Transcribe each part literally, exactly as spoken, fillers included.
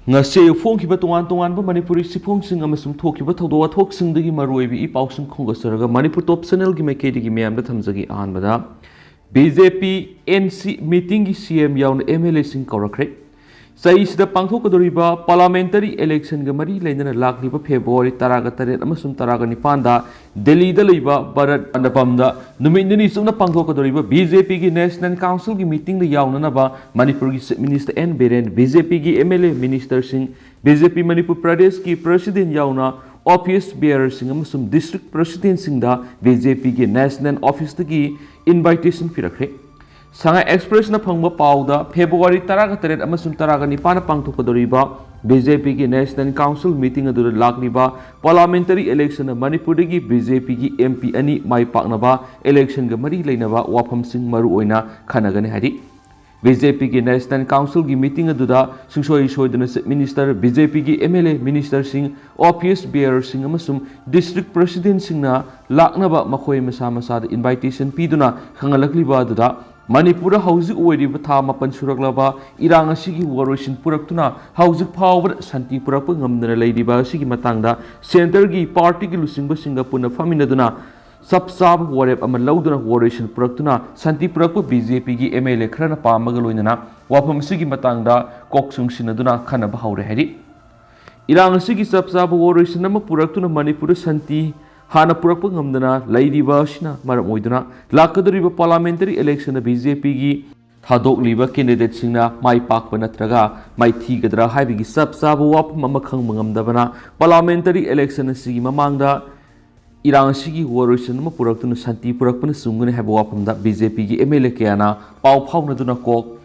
ꯉꯁꯤ ꯑꯌꯨꯛ ꯐꯣꯡꯈꯤꯕ ꯇꯣꯉꯥꯟ ꯇꯣꯉꯥꯟꯕ ꯃꯅꯤꯄꯨꯔꯤ ꯆꯦꯐꯣꯡꯁꯤꯡ ꯑꯃꯁꯨꯡ ꯊꯣꯛꯈꯤꯕ ꯊꯧꯗꯣꯛ ꯋꯥꯊꯣꯛꯁꯤꯡꯗꯒꯤ ꯃꯔꯨꯑꯣꯏꯕ ꯏ ꯄꯥꯎꯁꯤꯡ ꯈꯣꯝꯒꯠꯆꯔꯒ ꯃꯅꯤꯄꯨꯔ ꯇꯣꯞ ꯆꯦꯅꯦꯜꯒꯤ ꯃꯥꯏꯀꯩꯗꯒꯤ ꯃꯌꯥꯝꯗ ꯊꯝꯖꯒꯦ꯫ ꯑꯍꯥꯟꯕꯗ, B J P N C ꯃꯤꯇꯤꯡꯒꯤ ꯁꯤ ꯑꯦꯝ ꯌꯥꯎꯅ ꯑꯦꯝ ꯑꯦꯜ ꯑꯦꯁꯤꯡ ꯀꯧꯔꯛꯈ꯭ꯔꯦ꯫ ꯆꯍꯤꯁꯤꯗ ꯄꯥꯡꯊꯣꯛꯀꯗꯧꯔꯤꯕ ꯄꯥꯔꯂꯥꯃꯦꯟꯇꯔꯤ ꯏꯂꯦꯛꯁꯟꯒ ꯃꯔꯤ ꯂꯩꯅꯅ ꯂꯥꯛꯂꯤꯕ ꯐꯦꯕ꯭ꯔꯨꯋꯥꯔꯤ ꯇꯔꯥꯒ ꯇꯔꯦꯠ ꯑꯃꯁꯨꯡ ꯇꯔꯥꯒ ꯅꯤꯄꯥꯟꯗ ꯗꯦꯜꯂꯤꯗ ꯂꯩꯕ ꯚꯥꯔꯠ ꯃꯟꯗꯄꯝꯗ ꯅꯨꯃꯤꯠ ꯅꯤꯅꯤ ꯆꯨꯞꯅ ꯄꯥꯡꯊꯣꯛꯀꯗꯧꯔꯤꯕ ꯕꯤ ꯖꯦ ꯄꯤꯒꯤ ꯅꯦꯁꯅꯦꯜ ꯀꯥꯎꯟꯁꯤꯜꯒꯤ ꯃꯤꯇꯤꯡꯗ ꯌꯥꯎꯅꯅꯕ ꯃꯅꯤꯄꯨꯔꯒꯤ chief minister N Biren, B J ꯄꯤꯒꯤ ꯑꯦꯝ ꯑꯦꯜ ꯑꯦ ꯃꯤꯅꯤꯁꯇꯔꯁꯤꯡ, ꯕꯤ ꯖꯦ ꯄꯤ ꯃꯅꯤꯄꯨꯔ ꯄ꯭ꯔꯗꯦꯁꯀꯤ ꯄ꯭ꯔꯁꯤꯗꯦꯟ ꯌꯥꯎꯅ ꯑꯣꯐꯤꯁ ꯕꯤꯌꯔꯁꯤꯡ ꯑꯃꯁꯨꯡ ꯗꯤꯁꯇ꯭ꯔꯤꯛ ꯄ꯭ꯔꯁꯤꯗꯦꯟꯁꯤꯡꯗ ꯕꯤ ꯖꯦ ꯄꯤꯒꯤ ꯅꯦꯁꯅꯦꯜ ꯑꯣꯐꯤꯁꯇꯒꯤ ꯏꯟꯚꯥꯏꯇꯦꯁꯟ ꯄꯤꯔꯛꯈ꯭ꯔꯦ꯫ ꯁꯉꯥꯏ ꯑꯦꯛꯁꯄ꯭ꯔꯦꯁꯅ ꯐꯪꯕ ꯄꯥꯎꯗ, ꯐꯦꯕ꯭ꯔꯨꯋꯥꯔꯤ ꯇꯔꯥꯒ ꯇꯔꯦꯠ ꯑꯃꯁꯨꯡ ꯇꯔꯥꯒ ꯅꯤꯄꯥꯟꯗ ꯄꯥꯡꯊꯣꯛꯀꯗꯧꯔꯤꯕ ꯕꯤ ꯖꯦ ꯄꯤꯒꯤ ꯅꯦꯁꯅꯦꯜ ꯀꯥꯎꯟꯁꯤꯜ ꯃꯤꯇꯤꯡ ꯑꯗꯨꯗ ꯂꯥꯛꯂꯤꯕ ꯄꯥꯔꯂꯥꯃꯦꯟꯇꯔꯤ ꯏꯂꯦꯛꯁꯟꯗ ꯃꯅꯤꯄꯨꯔꯗꯒꯤ ꯕꯤ ꯖꯦ ꯄꯤꯒꯤ ꯑꯦꯝ ꯄꯤ ꯑꯅꯤ ꯃꯥꯏ ꯄꯥꯛꯅꯕ ꯏꯂꯦꯛꯁꯟꯒ ꯃꯔꯤ ꯂꯩꯅꯕ ꯋꯥꯐꯝꯁꯤꯡ ꯃꯔꯨꯑꯣꯏꯅ ꯈꯟꯅꯒꯅꯤ ꯍꯥꯏꯔꯤ꯫ ꯕꯤ ꯖꯦ ꯄꯤꯒꯤ ꯅꯦꯁꯅꯦꯜ ꯀꯥꯎꯟꯁꯤꯜꯒꯤ ꯃꯤꯇꯤꯡ ꯑꯗꯨꯗ ꯁꯨꯡꯁꯣꯏ ꯁꯣꯏꯗꯅ ꯆꯤꯐ ꯃꯤꯅꯤꯁꯇꯔ, ꯕꯤ ꯖꯦ ꯄꯤꯒꯤ ꯑꯦꯝ ꯑꯦꯜ ꯑꯦ ꯃꯤꯅꯤꯁꯇꯔꯁꯤꯡ, ꯑꯣꯐꯤꯁ ꯕꯤꯌꯔꯁꯤꯡ ꯑꯃꯁꯨꯡ ꯗꯤꯁꯇ꯭ꯔꯤꯛ ꯄ꯭ꯔꯁꯤꯗꯦꯟꯁꯤꯡꯅ ꯂꯥꯛꯅꯕ ꯃꯈꯣꯏ ꯃꯁꯥ ꯃꯁꯥꯗ ꯏꯟꯚꯥꯏꯇꯦꯁꯟ ꯄꯤꯗꯨꯅ ꯈꯪꯍꯜꯂꯛꯂꯤꯕ ꯑꯗꯨꯗ, ꯃꯅꯤꯄꯨꯔꯗ ꯍꯧꯖꯤꯛ ꯑꯣꯏꯔꯤꯕ ꯊꯥ ꯃꯥꯄꯟ ꯁꯨꯔꯛꯂꯕ ꯏꯔꯥꯡ ꯑꯁꯤꯒꯤ ꯋꯥꯔꯣꯏꯁꯤꯟ ꯄꯨꯔꯛꯇꯨꯅ ꯍꯧꯖꯤꯛ ꯐꯥꯎꯕꯗ ꯁꯥꯟꯇꯤ ꯄꯨꯔꯛꯄ ꯉꯝꯗꯅ ꯂꯩꯔꯤꯕ ꯑꯁꯤꯒꯤ ꯃꯇꯥꯡꯗ ꯁꯦꯟꯇꯔꯒꯤ ꯄꯥꯔꯇꯤꯒꯤ ꯂꯨꯆꯤꯡꯕꯁꯤꯡꯒ ꯄꯨꯟꯅ ꯐꯝꯃꯤꯟꯅꯗꯨꯅ ꯆꯞ ꯆꯥꯕ ꯋꯥꯔꯦꯞ ꯑꯃ ꯂꯧꯗꯨꯅ ꯋꯥꯔꯣꯏꯁꯤꯟ ꯄꯨꯔꯛꯇꯨꯅ ꯁꯥꯟꯇꯤ ꯄꯨꯔꯛꯄ ꯕꯤ ꯖꯦ ꯄꯤꯒꯤ ꯑꯦꯝ ꯑꯦꯜ ꯑꯦ ꯈꯔꯅ ꯄꯥꯝꯕꯒ ꯂꯣꯏꯅꯅ ꯋꯥꯐꯝ ꯑꯁꯤꯒꯤ ꯃꯇꯥꯡꯗ ꯀꯣꯛ ꯆꯨꯡꯁꯤꯟꯅꯗꯨꯅ ꯈꯟꯅꯕ ꯍꯧꯔꯦ ꯍꯥꯏꯔꯤ꯫ ꯏꯔꯥꯡ ꯑꯁꯤꯒꯤ ꯆꯞ ꯆꯥꯕ ꯋꯥꯔꯣꯏꯁꯤꯟ ꯑꯃ ꯄꯨꯔꯛꯇꯨꯅ ꯃꯅꯤꯄꯨꯔꯗ ꯁꯥꯟꯇꯤ ꯍꯥꯟꯅ ꯄꯨꯔꯛꯄ ꯉꯝꯗꯅ ꯂꯩꯔꯤꯕ ꯑꯁꯤꯅ ꯃꯔꯝ ꯑꯣꯏꯗꯨꯅ ꯂꯥꯛꯀꯗꯧꯔꯤꯕ ꯄꯥꯔꯂꯥꯃꯦꯟꯇꯔꯤ ꯏꯂꯦꯛꯁꯟꯗ ꯕꯤ ꯖꯦ ꯄꯤꯒꯤ ꯊꯥꯗꯣꯛꯂꯤꯕ ꯀꯦꯟꯗꯤꯗꯦꯠꯁꯤꯡꯅ ꯃꯥꯏ ꯄꯥꯛꯄ ꯅꯠꯇ꯭ꯔꯒ ꯃꯥꯏꯊꯤꯒꯗ꯭ꯔꯥ ꯍꯥꯏꯕꯒꯤ ꯆꯞ ꯆꯥꯕ ꯋꯥꯐꯝ ꯑꯃ ꯈꯪꯕ ꯉꯝꯗꯕꯅ ꯄꯥꯔꯂꯥꯃꯦꯟꯇꯔꯤ ꯏꯂꯦꯛꯁꯟ ꯑꯁꯤꯒꯤ ꯃꯃꯥꯡꯗ ꯏꯔꯥꯡ ꯑꯁꯤꯒꯤ ꯋꯥꯔꯣꯏꯁꯤꯟ ꯑꯃ ꯄꯨꯔꯛꯇꯨꯅ ꯁꯥꯟꯇꯤ ꯄꯨꯔꯛꯄꯅ ꯆꯨꯝꯒꯅꯤ ꯍꯥꯏꯕ ꯋꯥꯐꯝꯗ ꯕꯤ ꯖꯦ ꯄꯤꯒꯤ ꯑꯦꯝ ꯑꯦꯜ ꯑꯦ ꯀꯌꯥꯅ ꯄꯥꯎ ꯐꯥꯎꯅꯗꯨꯅ ꯀꯣꯛ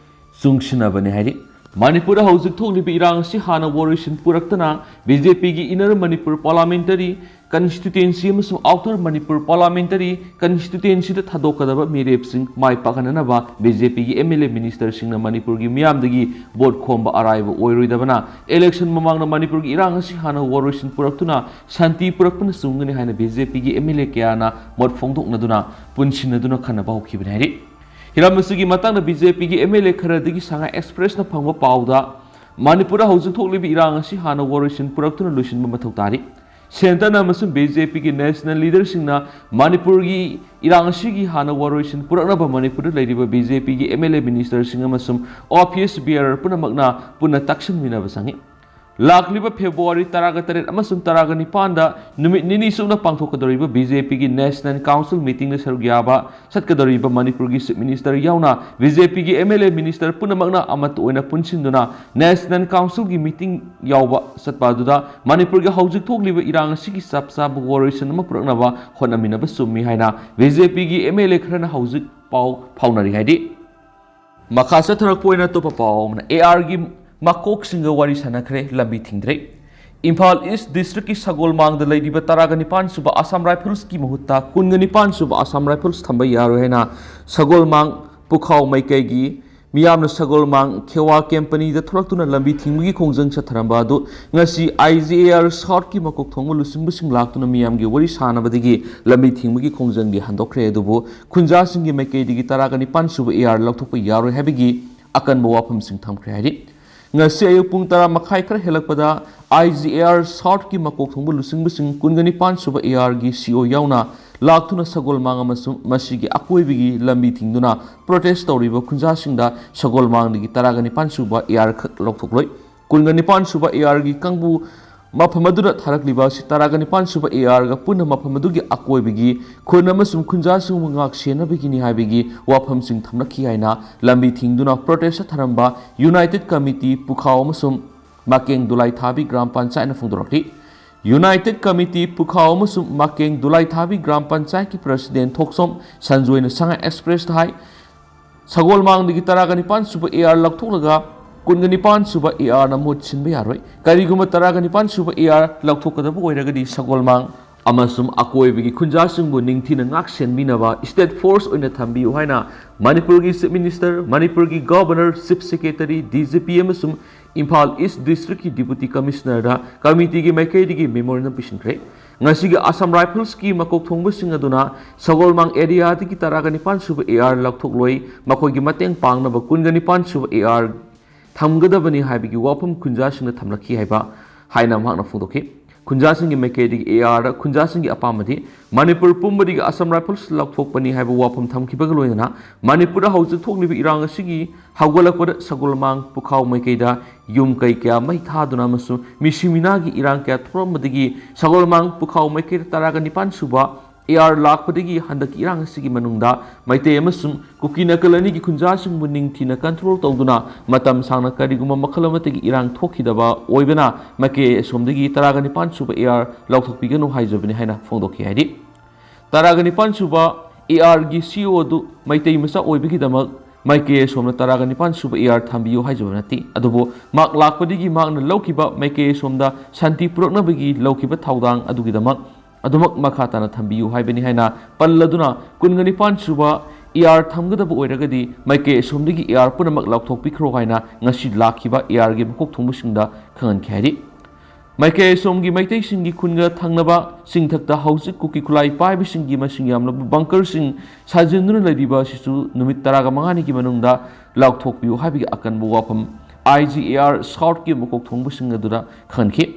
ꯆꯨꯡꯁꯤꯟꯅꯕꯅꯤ ꯍꯥꯏꯔꯤ꯫ ꯃꯅꯤꯄꯨꯔꯗ ꯍꯧꯖꯤꯛ ꯊꯣꯛꯂꯤꯕ ꯏꯔꯥꯡ ꯑꯁꯤ ꯍꯥꯟꯅ ꯋꯥꯔꯣꯏꯁꯤꯟ ꯄꯨꯔꯛꯇꯅ ꯕꯤ ꯖꯦ ꯄꯤꯒꯤ ꯏꯟꯅꯔ ꯃꯅꯤꯄꯨꯔ ꯄꯥꯔꯂꯥꯃꯦꯟꯇꯔꯤ ꯀꯟꯁꯇꯤꯇ꯭ꯋꯦꯟꯁꯤ ꯑꯃꯁꯨꯡ ꯑꯥꯎꯇꯔ ꯃꯅꯤꯄꯨꯔ ꯄꯥꯔꯂꯥꯃꯦꯟꯇꯔꯤ ꯀꯟꯁꯇꯤꯇ꯭ꯋꯦꯟꯁꯤꯗ ꯊꯥꯗꯣꯛꯀꯗꯕ ꯃꯤꯔꯦꯞꯁꯤꯡ ꯃꯥꯏ ꯄꯥꯛꯍꯟꯅꯅꯕ ꯕꯤ ꯖꯦ ꯄꯤꯒꯤ ꯑꯦꯝ ꯑꯦꯜ ꯑꯦ ꯃꯤꯅꯤꯁꯇꯔꯁꯤꯡꯅ ꯃꯅꯤꯄꯨꯔꯒꯤ ꯃꯤꯌꯥꯝꯗꯒꯤ ꯚꯣꯠ ꯈꯣꯝꯕ ꯑꯔꯥꯏꯕ ꯑꯣꯏꯔꯣꯏꯗꯕꯅ ꯏꯂꯦꯛꯁꯟ ꯃꯃꯥꯡꯗ ꯃꯅꯤꯄꯨꯔꯒꯤ ꯏꯔꯥꯡ ꯑꯁꯤ ꯍꯥꯟꯅ ꯋꯥꯔꯣꯏꯁꯤꯟ ꯄꯨꯔꯛꯇꯨꯅ ꯁꯥꯟꯇꯤ ꯄꯨꯔꯛꯄꯅ ꯆꯨꯝꯒꯅꯤ ꯍꯥꯏꯅ ꯕꯤ ꯖꯦ ꯄꯤꯒꯤ ꯑꯦꯝ ꯑꯦꯜ ꯑꯦ ꯀꯌꯥꯅ ꯃꯣꯠ ꯐꯣꯡꯗꯣꯛꯅꯗꯨꯅ ꯄꯨꯟꯁꯤꯟꯅꯗꯨꯅ ꯈꯟꯅꯕ ꯍꯧꯈꯤꯕꯅꯤ ꯍꯥꯏꯔꯤ꯫ ꯍꯤꯔꯝ ꯑꯁꯤꯒꯤ ꯃꯇꯥꯡꯗ ꯕꯤ ꯖꯦ ꯄꯤꯒꯤ ꯑꯦꯝ ꯑꯦꯜ ꯑꯦ ꯈꯔꯗꯒꯤ ꯁꯉꯥꯏ ꯑꯦꯛꯁꯄ꯭ꯔꯦꯁꯅ ꯐꯪꯕ ꯄꯥꯎꯗ, ꯃꯅꯤꯄꯨꯔꯗ ꯍꯧꯖꯤꯛ ꯊꯣꯛꯂꯤꯕ ꯏꯔꯥꯡ ꯑꯁꯤ ꯍꯥꯟꯅ ꯋꯥꯔꯣꯏꯁꯤꯟ ꯄꯨꯔꯛꯇꯨꯅ ꯂꯣꯏꯁꯤꯟꯕ ꯃꯊꯧ ꯇꯥꯔꯤ꯫ ꯁꯦꯟꯇꯔꯅ ꯑꯃꯁꯨꯡ ꯕꯤ ꯖꯦ ꯄꯤꯒꯤ ꯅꯦꯁꯅꯦꯜ ꯂꯤꯗꯔꯁꯤꯡꯅ ꯃꯅꯤꯄꯨꯔꯒꯤ ꯏꯔꯥꯡ ꯑꯁꯤꯒꯤ ꯍꯥꯟꯅ ꯋꯥꯔꯣꯏꯁꯤꯟ ꯄꯨꯔꯛꯅꯕ ꯃꯅꯤꯄꯨꯔꯗ ꯂꯩꯔꯤꯕ ꯕꯤ ꯖꯦ ꯄꯤꯒꯤ ꯑꯦꯝ ꯑꯦꯜ ꯑꯦ, ꯃꯤꯅꯤꯁꯇꯔꯁꯤꯡ ꯑꯃꯁꯨꯡ ꯑꯣꯐꯤꯁ ꯕꯤꯌꯔꯔ ꯄꯨꯝꯅꯃꯛꯅ ꯄꯨꯟꯅ ꯇꯛꯁꯤꯟꯃꯤꯟꯅꯕ ꯆꯪꯏ꯫ ꯂꯥꯛꯂꯤꯕ ꯐꯦꯕ꯭ꯔꯨꯋꯥꯔꯤ ꯇꯔꯥꯒ ꯇꯔꯦꯠ ꯑꯃꯁꯨꯡ ꯇꯔꯥꯒ ꯅꯤꯄꯥꯟꯗ ꯅꯨꯃꯤꯠ ꯅꯤꯅꯤ ꯆꯨꯞꯅ ꯄꯥꯡꯊꯣꯛꯀꯗꯧꯔꯤꯕ ꯕꯤ ꯖꯦ ꯄꯤꯒꯤ ꯅꯦꯁꯅꯦꯜ ꯀꯥꯎꯟꯁꯤꯜ ꯃꯤꯇꯤꯡꯗ ꯁꯔꯨꯛ ꯌꯥꯕ ꯆꯠꯀꯗꯧꯔꯤꯕ ꯃꯅꯤꯄꯨꯔꯒꯤ ꯆꯤꯐ ꯃꯤꯅꯤꯁꯇꯔ ꯌꯥꯎꯅ ꯕꯤ ꯖꯦ ꯄꯤꯒꯤ ꯑꯦꯝ ꯑꯦꯜ ꯑꯦ, ꯃꯤꯅꯤꯁꯇꯔ ꯄꯨꯝꯅꯃꯛꯅ ꯑꯃꯠꯇ ꯑꯣꯏꯅ ꯄꯨꯟꯁꯤꯟꯗꯨꯅ ꯅꯦꯁꯅꯦꯜ ꯀꯥꯎꯟꯁꯤꯜꯒꯤ ꯃꯤꯇꯤꯡ ꯌꯥꯎꯕ ꯆꯠꯄ ꯑꯗꯨꯗ ꯃꯅꯤꯄꯨꯔꯒꯤ ꯍꯧꯖꯤꯛ ꯊꯣꯛꯂꯤꯕ ꯏꯔꯥꯡ ꯑꯁꯤꯒꯤ ꯆꯞ ꯆꯥꯕ ꯋꯥꯔꯣꯏꯁꯤꯟ ꯑꯃ ꯄꯨꯔꯛꯅꯕ ꯍꯣꯠꯅꯃꯤꯟꯅꯕ ꯆꯨꯝꯃꯤ ꯍꯥꯏꯅ ꯕꯤ ꯖꯦ ꯄꯤꯒꯤ ꯑꯦꯝ ꯑꯦꯜ ꯑꯦ ꯈꯔꯅ ꯍꯧꯖꯤꯛ ꯄꯥꯎ ꯐꯥꯎꯅꯔꯤ ꯍꯥꯏꯔꯤ꯫ ꯃꯈꯥ ꯆꯠꯊꯔꯛꯄ ꯑꯣꯏꯅ ꯑꯇꯣꯞꯄ ꯄꯥꯎ ꯑꯃꯅ, ꯑꯦ ꯑꯥꯔꯒꯤ ꯃꯀꯣꯛꯁꯤꯡꯒ ꯋꯥꯔꯤ ꯁꯥꯟꯅꯈ꯭ꯔꯦ, ꯂꯝꯕꯤ ꯊꯤꯡꯗ꯭ꯔꯦ꯫ ꯏꯝꯐꯥꯜ ꯏꯁ ꯗꯤꯁꯇ꯭ꯔꯤꯛꯀꯤ ꯁꯒꯣꯜꯃꯥꯡꯗ ꯂꯩꯔꯤꯕ ꯇꯔꯥꯒ ꯅꯤꯄꯥꯟ ꯁꯨꯕ ꯑꯁꯥꯝ ꯔꯥꯏꯐꯜꯁꯀꯤ ꯃꯍꯨꯠꯇ ꯀꯨꯟꯒ ꯅꯤꯄꯥꯟ ꯁꯨꯕ ꯑꯁꯥꯝ ꯔꯥꯏꯐꯜꯁ ꯊꯝꯕ ꯌꯥꯔꯣꯏ ꯍꯥꯏꯅ ꯁꯒꯣꯜꯃꯥꯡ ꯄꯨꯈꯥꯎ ꯃꯥꯏꯀꯩꯒꯤ ꯃꯤꯌꯥꯝꯅ ꯁꯒꯣꯜꯃꯥꯡ ꯈꯦꯋꯥ ꯀꯦꯝꯄꯅꯤꯗ ꯊꯣꯛꯂꯛꯇꯨꯅ ꯂꯝꯕꯤ ꯊꯤꯡꯕꯒꯤ ꯈꯣꯡꯖꯪ ꯆꯠꯊꯔꯝꯕ ꯑꯗꯨ ꯉꯁꯤ ꯑꯥꯏ ꯖꯤ ꯑꯦ ꯑꯥꯔ ꯁꯥꯎꯠꯀꯤ ꯃꯀꯣꯛ ꯊꯣꯡꯕ ꯂꯨꯆꯤꯡꯕꯁꯤꯡ ꯂꯥꯛꯇꯨꯅ ꯃꯤꯌꯥꯝꯒꯤ ꯋꯥꯔꯤ ꯁꯥꯅꯕꯗꯒꯤ ꯂꯝꯕꯤ ꯊꯤꯡꯕꯒꯤ ꯈꯣꯡꯖꯪꯗꯤ ꯍꯟꯗꯣꯛꯈ꯭ꯔꯦ꯫ ꯑꯗꯨꯕꯨ ꯈꯨꯟꯖꯥꯁꯤꯡꯒꯤ ꯃꯥꯏꯀꯩꯗꯒꯤ ꯇꯔꯥꯒ ꯅꯤꯄꯥꯟ ꯁꯨꯕ ꯑꯦ ꯑꯥꯔ ꯂꯧꯊꯣꯛꯄ ꯌꯥꯔꯣꯏ ꯍꯥꯏꯕꯒꯤ ꯑꯀꯟꯕ ꯋꯥꯐꯝꯁꯤꯡ ꯊꯝꯈ꯭ꯔꯦ ꯍꯥꯏꯔꯤ꯫ ꯉꯁꯤ ꯑꯌꯨꯛ ꯄꯨꯡ ꯇꯔꯥ ꯃꯈꯥꯏ ꯈꯔ ꯍꯦꯜꯂꯛꯄꯗ ꯑꯥꯏ ꯖꯤ ꯑꯦ ꯑꯥꯔ ꯁꯥꯎꯠꯀꯤ ꯃꯀꯣꯛ ꯊꯣꯡꯕ ꯂꯨꯆꯤꯡꯕꯁꯤꯡ ꯀꯨꯟꯒ ꯅꯤꯄꯥꯟ ꯁꯨꯕ ꯑꯦ ꯑꯥꯔꯒꯤ ꯁꯤ ꯑꯣ ꯌꯥꯎꯅ ꯂꯥꯛꯇꯨꯅ ꯁꯒꯣꯜꯃꯥꯡ ꯑꯃꯁꯨꯡ ꯃꯁꯤꯒꯤ ꯑꯀꯣꯏꯕꯒꯤ ꯂꯝꯕꯤ ꯊꯤꯡꯗꯨꯅ ꯄ꯭ꯔꯣꯇꯦꯁ ꯇꯧꯔꯤꯕ ꯈꯨꯟꯖꯥꯁꯤꯡꯗ ꯁꯒꯣꯜꯃꯥꯡꯗꯒꯤ ꯇꯔꯥꯒ ꯅꯤꯄꯥꯟ ꯁꯨꯕ ꯑꯦ ꯑꯥꯔ ꯈꯛ ꯂꯧꯊꯣꯛꯂꯣꯏ꯫ ꯀꯨꯟꯒ ꯅꯤꯄꯥꯟ ꯁꯨꯕ ꯑꯦ ꯑꯥꯔꯒꯤ ꯀꯥꯡꯕꯨ ꯃꯐꯝ ꯑꯗꯨꯗ ꯊꯥꯔꯛꯂꯤꯕ ꯑꯁꯤ ꯇꯔꯥꯒ ꯅꯤꯄꯥꯟ ꯁꯨꯕ ꯑꯦ ꯑꯥꯔꯒ ꯄꯨꯟꯅ ꯃꯐꯝ ꯑꯗꯨꯒꯤ ꯑꯀꯣꯏꯕꯒꯤ ꯈꯨꯟ ꯑꯃꯁꯨꯡ ꯈꯨꯟꯖꯥꯁꯤꯡꯕꯨ ꯉꯥꯛ ꯁꯦꯟꯅꯕꯒꯤꯅꯤ ꯍꯥꯏꯕꯒꯤ ꯋꯥꯐꯝꯁꯤꯡ ꯊꯝꯂꯛꯈꯤ ꯍꯥꯏꯅ ꯂꯝꯕꯤ ꯊꯤꯡꯗꯨꯅ ꯄ꯭ꯔꯣꯇꯦꯁ ꯆꯠꯊꯔꯝꯕ ꯌꯨꯅꯥꯏꯇꯦꯗ ꯀꯃꯤꯇꯤ ꯄꯨꯈꯥꯎ ꯑꯃꯁꯨꯡ ꯃꯀꯦꯡ ꯗꯨꯂꯥꯏꯊꯥꯕꯤ ꯒ꯭ꯔꯥꯝ ꯄꯟꯆꯥꯌꯠꯅ ꯐꯣꯡꯗꯣꯔꯛꯂꯤ꯫ ꯌꯨꯅꯥꯏꯇꯦꯗ ꯀꯃꯤꯇꯤ ꯄꯨꯈꯥꯎ ꯑꯃꯁꯨꯡ ꯃꯀꯦꯡ ꯗꯨꯂꯥꯏꯊꯥꯕꯤ ꯒ꯭ꯔꯥꯝ ꯄꯟꯆꯥꯌꯠꯀꯤ ꯄ꯭ꯔꯁꯤꯗꯦꯟ ꯊꯣꯛꯆꯣꯝ ꯁꯟꯖꯣꯏꯅ ꯁꯉꯥꯏ ꯑꯦꯛꯁꯄ꯭ꯔꯦꯁꯇ ꯍꯥꯏ, ꯁꯒꯣꯜꯃꯥꯡꯗꯒꯤ ꯇꯔꯥꯒ ꯅꯤꯄꯥꯟ ꯁꯨꯕ ꯑꯦ ꯑꯥꯔ ꯂꯧꯊꯣꯛꯂꯒ ꯀꯨꯟꯒ ꯅꯤꯄꯥꯟ ꯁꯨꯕ ꯑꯦ ꯑꯥꯔꯅ ꯃꯍꯨꯠ ꯁꯤꯟꯕ ꯌꯥꯔꯣꯏ꯫ ꯀꯔꯤꯒꯨꯝꯕ ꯇꯔꯥꯒ ꯅꯤꯄꯥꯟ ꯁꯨꯕ ꯑꯦ ꯑꯥꯔ ꯂꯧꯊꯣꯛꯀꯗꯕ ꯑꯣꯏꯔꯒꯗꯤ ꯁꯒꯣꯜꯃꯥꯡ ꯑꯃꯁꯨꯡ ꯑꯀꯣꯏꯕꯒꯤ ꯈꯨꯟꯖꯥꯁꯤꯡꯕꯨ ꯅꯤꯡꯊꯤꯅ ꯉꯥꯛ ꯁꯦꯟꯕꯤꯅꯕ ꯁ꯭ꯇꯦꯠ ꯐꯣꯔꯁ ꯑꯣꯏꯅ ꯊꯝꯕꯤꯌꯨ ꯍꯥꯏꯅ ꯃꯅꯤꯄꯨꯔꯒꯤ ꯆꯤꯐ ꯃꯤꯅꯤꯁꯇꯔ, ꯃꯅꯤꯄꯨꯔꯒꯤ governor, chief secretary, D G P ꯑꯃꯁꯨꯡ ꯏꯝꯐꯥꯜ ꯏꯁ ꯗꯤꯁꯇ꯭ꯔꯤꯛꯀꯤ ꯗꯤꯄꯨꯇꯤ ꯀꯃꯤꯁꯅꯔꯗ ꯀꯃꯤꯇꯤꯒꯤ ꯃꯥꯏꯀꯩꯗꯒꯤ ꯃꯦꯃꯣꯔꯦꯟꯗꯝ ꯄꯤꯁꯤꯟꯈ꯭ꯔꯦ꯫ ꯉꯁꯤꯒꯤ ꯑꯁꯥꯝ ꯔꯥꯏꯐꯜꯁꯀꯤ ꯃꯀꯣꯛ ꯊꯣꯡꯕꯁꯤꯡ ꯑꯗꯨꯅ ꯁꯒꯣꯜꯃꯥꯡ ꯑꯦꯔꯤꯌꯥꯗꯒꯤ ꯇꯔꯥꯒ ꯅꯤꯄꯥꯟ ꯁꯨꯕ ꯑꯦ ꯑꯥꯔ ꯂꯧꯊꯣꯛꯂꯣꯏ, ꯃꯈꯣꯏꯒꯤ ꯃꯇꯦꯡ ꯄꯥꯡꯅꯕ ꯀꯨꯟꯒ ꯅꯤꯄꯥꯟ ꯁꯨꯕ ꯑꯦ ꯑꯥꯔ ꯊꯝꯒꯗꯕꯅꯤ ꯍꯥꯏꯕꯒꯤ ꯋꯥꯐꯝ ꯈꯨꯟꯖꯥꯁꯤꯡꯅ ꯊꯝꯂꯛꯈꯤ ꯍꯥꯏꯕ ꯍꯥꯏꯅ ꯃꯍꯥꯛꯅ ꯐꯣꯡꯗꯣꯛꯈꯤ꯫ ꯈꯨꯟꯖꯥꯁꯤꯡꯒꯤ ꯃꯥꯏꯀꯩꯗꯒꯤ ꯑꯦ ꯑꯥꯔꯗ ꯈꯨꯟꯖꯥꯁꯤꯡꯒꯤ ꯑꯄꯥꯝꯕꯗꯤ ꯃꯅꯤꯄꯨꯔ ꯄꯨꯝꯕꯗꯒꯤ ꯑꯁꯥꯝ ꯔꯥꯏꯐꯜꯁ ꯂꯧꯊꯣꯛꯄꯅꯤ ꯍꯥꯏꯕ ꯋꯥꯐꯝ ꯊꯝꯈꯤꯕꯒ ꯂꯣꯏꯅꯅ ꯃꯅꯤꯄꯨꯔꯗ ꯍꯧꯖꯤꯛ ꯊꯣꯛꯂꯤꯕ ꯏꯔꯥꯡ ꯑꯁꯤꯒꯤ ꯍꯧꯒꯠꯂꯛꯄꯗ ꯁꯒꯣꯜꯃꯥꯡ ꯄꯨꯈꯥꯎ ꯃꯥꯏꯀꯩꯗ ꯌꯨꯝ ꯀꯩ ꯀꯌꯥ ꯃꯩ ꯊꯥꯗꯨꯅ ꯑꯃꯁꯨꯡ ꯃꯤꯁꯤ ꯃꯤꯅꯥꯒꯤ ꯏꯔꯥꯡ ꯀꯌꯥ ꯊꯣꯛꯂꯝꯕꯗꯒꯤ ꯁꯒꯣꯜꯃꯥꯡ ꯄꯨꯈꯥꯎ ꯃꯥꯏꯀꯩꯗ ꯇꯔꯥꯒ ꯅꯤꯄꯥꯟ ꯁꯨꯕ ꯑꯦ ꯑꯥꯔ ꯂꯥꯛꯄꯗꯒꯤ ꯍꯟꯗꯛꯀꯤ ꯏꯔꯥꯡ ꯑꯁꯤꯒꯤ ꯃꯅꯨꯡꯗ ꯃꯩꯇꯩ ꯑꯃꯁꯨꯡ ꯀꯨꯀꯤ ꯅꯥꯀꯜ ꯑꯅꯤꯒꯤ ꯈꯨꯟꯖꯥꯁꯤꯡꯕꯨ ꯅꯤꯡꯊꯤꯅ ꯀꯟꯇ꯭ꯔꯣꯜ ꯇꯧꯗꯨꯅ ꯃꯇꯝ ꯁꯥꯡꯅ ꯀꯔꯤꯒꯨꯝꯕ ꯃꯈꯜ ꯑꯃꯠꯇꯒꯤ ꯏꯔꯥꯡ ꯊꯣꯛꯈꯤꯗꯕ ꯑꯣꯏꯕꯅ ꯃꯥꯏꯀꯩ ꯑꯁꯣꯝꯗꯒꯤ ꯇꯔꯥꯒ ꯅꯤꯄꯥꯟ ꯁꯨꯕ ꯑꯦ ꯑꯥꯔ ꯂꯧꯊꯣꯛꯄꯤꯒꯅꯨ ꯍꯥꯏꯖꯕꯅꯤ ꯍꯥꯏꯅ ꯐꯣꯡꯗꯣꯛꯈꯤ꯫ ꯍꯥꯏꯗꯤ ꯇꯔꯥꯒ ꯅꯤꯄꯥꯟ ꯁꯨꯕ ꯑꯦ ꯑꯥꯔꯒꯤ ꯁꯤ ꯏ ꯑꯣ ꯑꯗꯨ ꯃꯩꯇꯩ ꯃꯆꯥ ꯑꯣꯏꯕꯒꯤꯗꯃꯛ ꯃꯥꯏꯀꯩ ꯑꯁꯣꯝꯅ ꯇꯔꯥꯒ ꯅꯤꯄꯥꯟ ꯁꯨꯕ ꯑꯦ ꯑꯥꯔ ꯊꯝꯕꯤꯌꯨ ꯍꯥꯏꯖꯕ ꯅꯠꯇꯦ꯫ ꯑꯗꯨꯕꯨ ꯃꯍꯥꯛ ꯂꯥꯛꯄꯗꯒꯤ ꯃꯍꯥꯛꯅ ꯂꯧꯈꯤꯕ ꯃꯥꯏꯀꯩ ꯑꯁꯣꯝꯗ ꯁꯥꯟꯇꯤ ꯄꯨꯔꯛꯅꯕꯒꯤ ꯂꯧꯈꯤꯕ ꯊꯧꯗꯥꯡ ꯑꯗꯨꯒꯤꯗꯃꯛ ꯑꯗꯨꯃꯛ ꯃꯈꯥ ꯇꯥꯅ ꯊꯝꯕꯤꯌꯨ ꯍꯥꯏꯕꯅꯤ ꯍꯥꯏꯅ ꯄꯜꯂꯗꯨꯅ ꯀꯨꯟꯒ ꯅꯤꯄꯥꯟ ꯁꯨꯕ ꯑꯦ ꯑꯥꯔ ꯊꯝꯒꯗꯕ ꯑꯣꯏꯔꯒꯗꯤ ꯃꯥꯏꯀꯩ ꯑꯁꯣꯝꯗꯒꯤ ꯑꯦ ꯑꯥꯔ ꯄꯨꯝꯅꯃꯛ ꯂꯧꯊꯣꯛꯄꯤꯈ꯭ꯔꯣ ꯍꯥꯏꯅ ꯉꯁꯤ ꯂꯥꯛꯈꯤꯕ ꯑꯦ ꯑꯥꯔꯒꯤ ꯃꯀꯣꯛ ꯊꯣꯡꯕꯁꯤꯡꯗ ꯈꯪꯍꯟꯈꯤ꯫ ꯍꯥꯏꯗꯤ ꯃꯥꯏꯀꯩ ꯑꯁꯣꯝꯒꯤ ꯃꯩꯇꯩꯁꯤꯡꯒꯤ ꯈꯨꯟꯒ ꯊꯪꯅꯕ ꯆꯤꯡꯊꯛꯇ ꯍꯧꯖꯤꯛ ꯀꯨꯀꯤ ꯈꯨꯠꯂꯥꯏ ꯄꯥꯏꯕꯁꯤꯡꯒꯤ ꯃꯁꯤꯡ ꯌꯥꯝꯂꯕ ꯕꯪꯀꯔꯁꯤꯡ ꯁꯥꯖꯤꯟꯗꯨꯅ ꯂꯩꯔꯤꯕ ꯑꯁꯤꯁꯨ ꯅꯨꯃꯤꯠ ꯇꯔꯥꯒ ꯃꯉꯥꯅꯤꯒꯤ ꯃꯅꯨꯡꯗ ꯂꯥꯎꯊꯣꯛꯄꯤꯌꯨ ꯍꯥꯏꯕꯒꯤ ꯑꯀꯟꯕ ꯋꯥꯐꯝ ꯑꯥꯏ ꯖꯤ ꯑꯦ ꯑꯥꯔ ꯁꯥꯎꯠꯀꯤ ꯃꯀꯣꯛ ꯊꯣꯡꯕꯁꯤꯡ ꯑꯗꯨꯗ ꯈꯪꯍꯟꯈꯤ꯫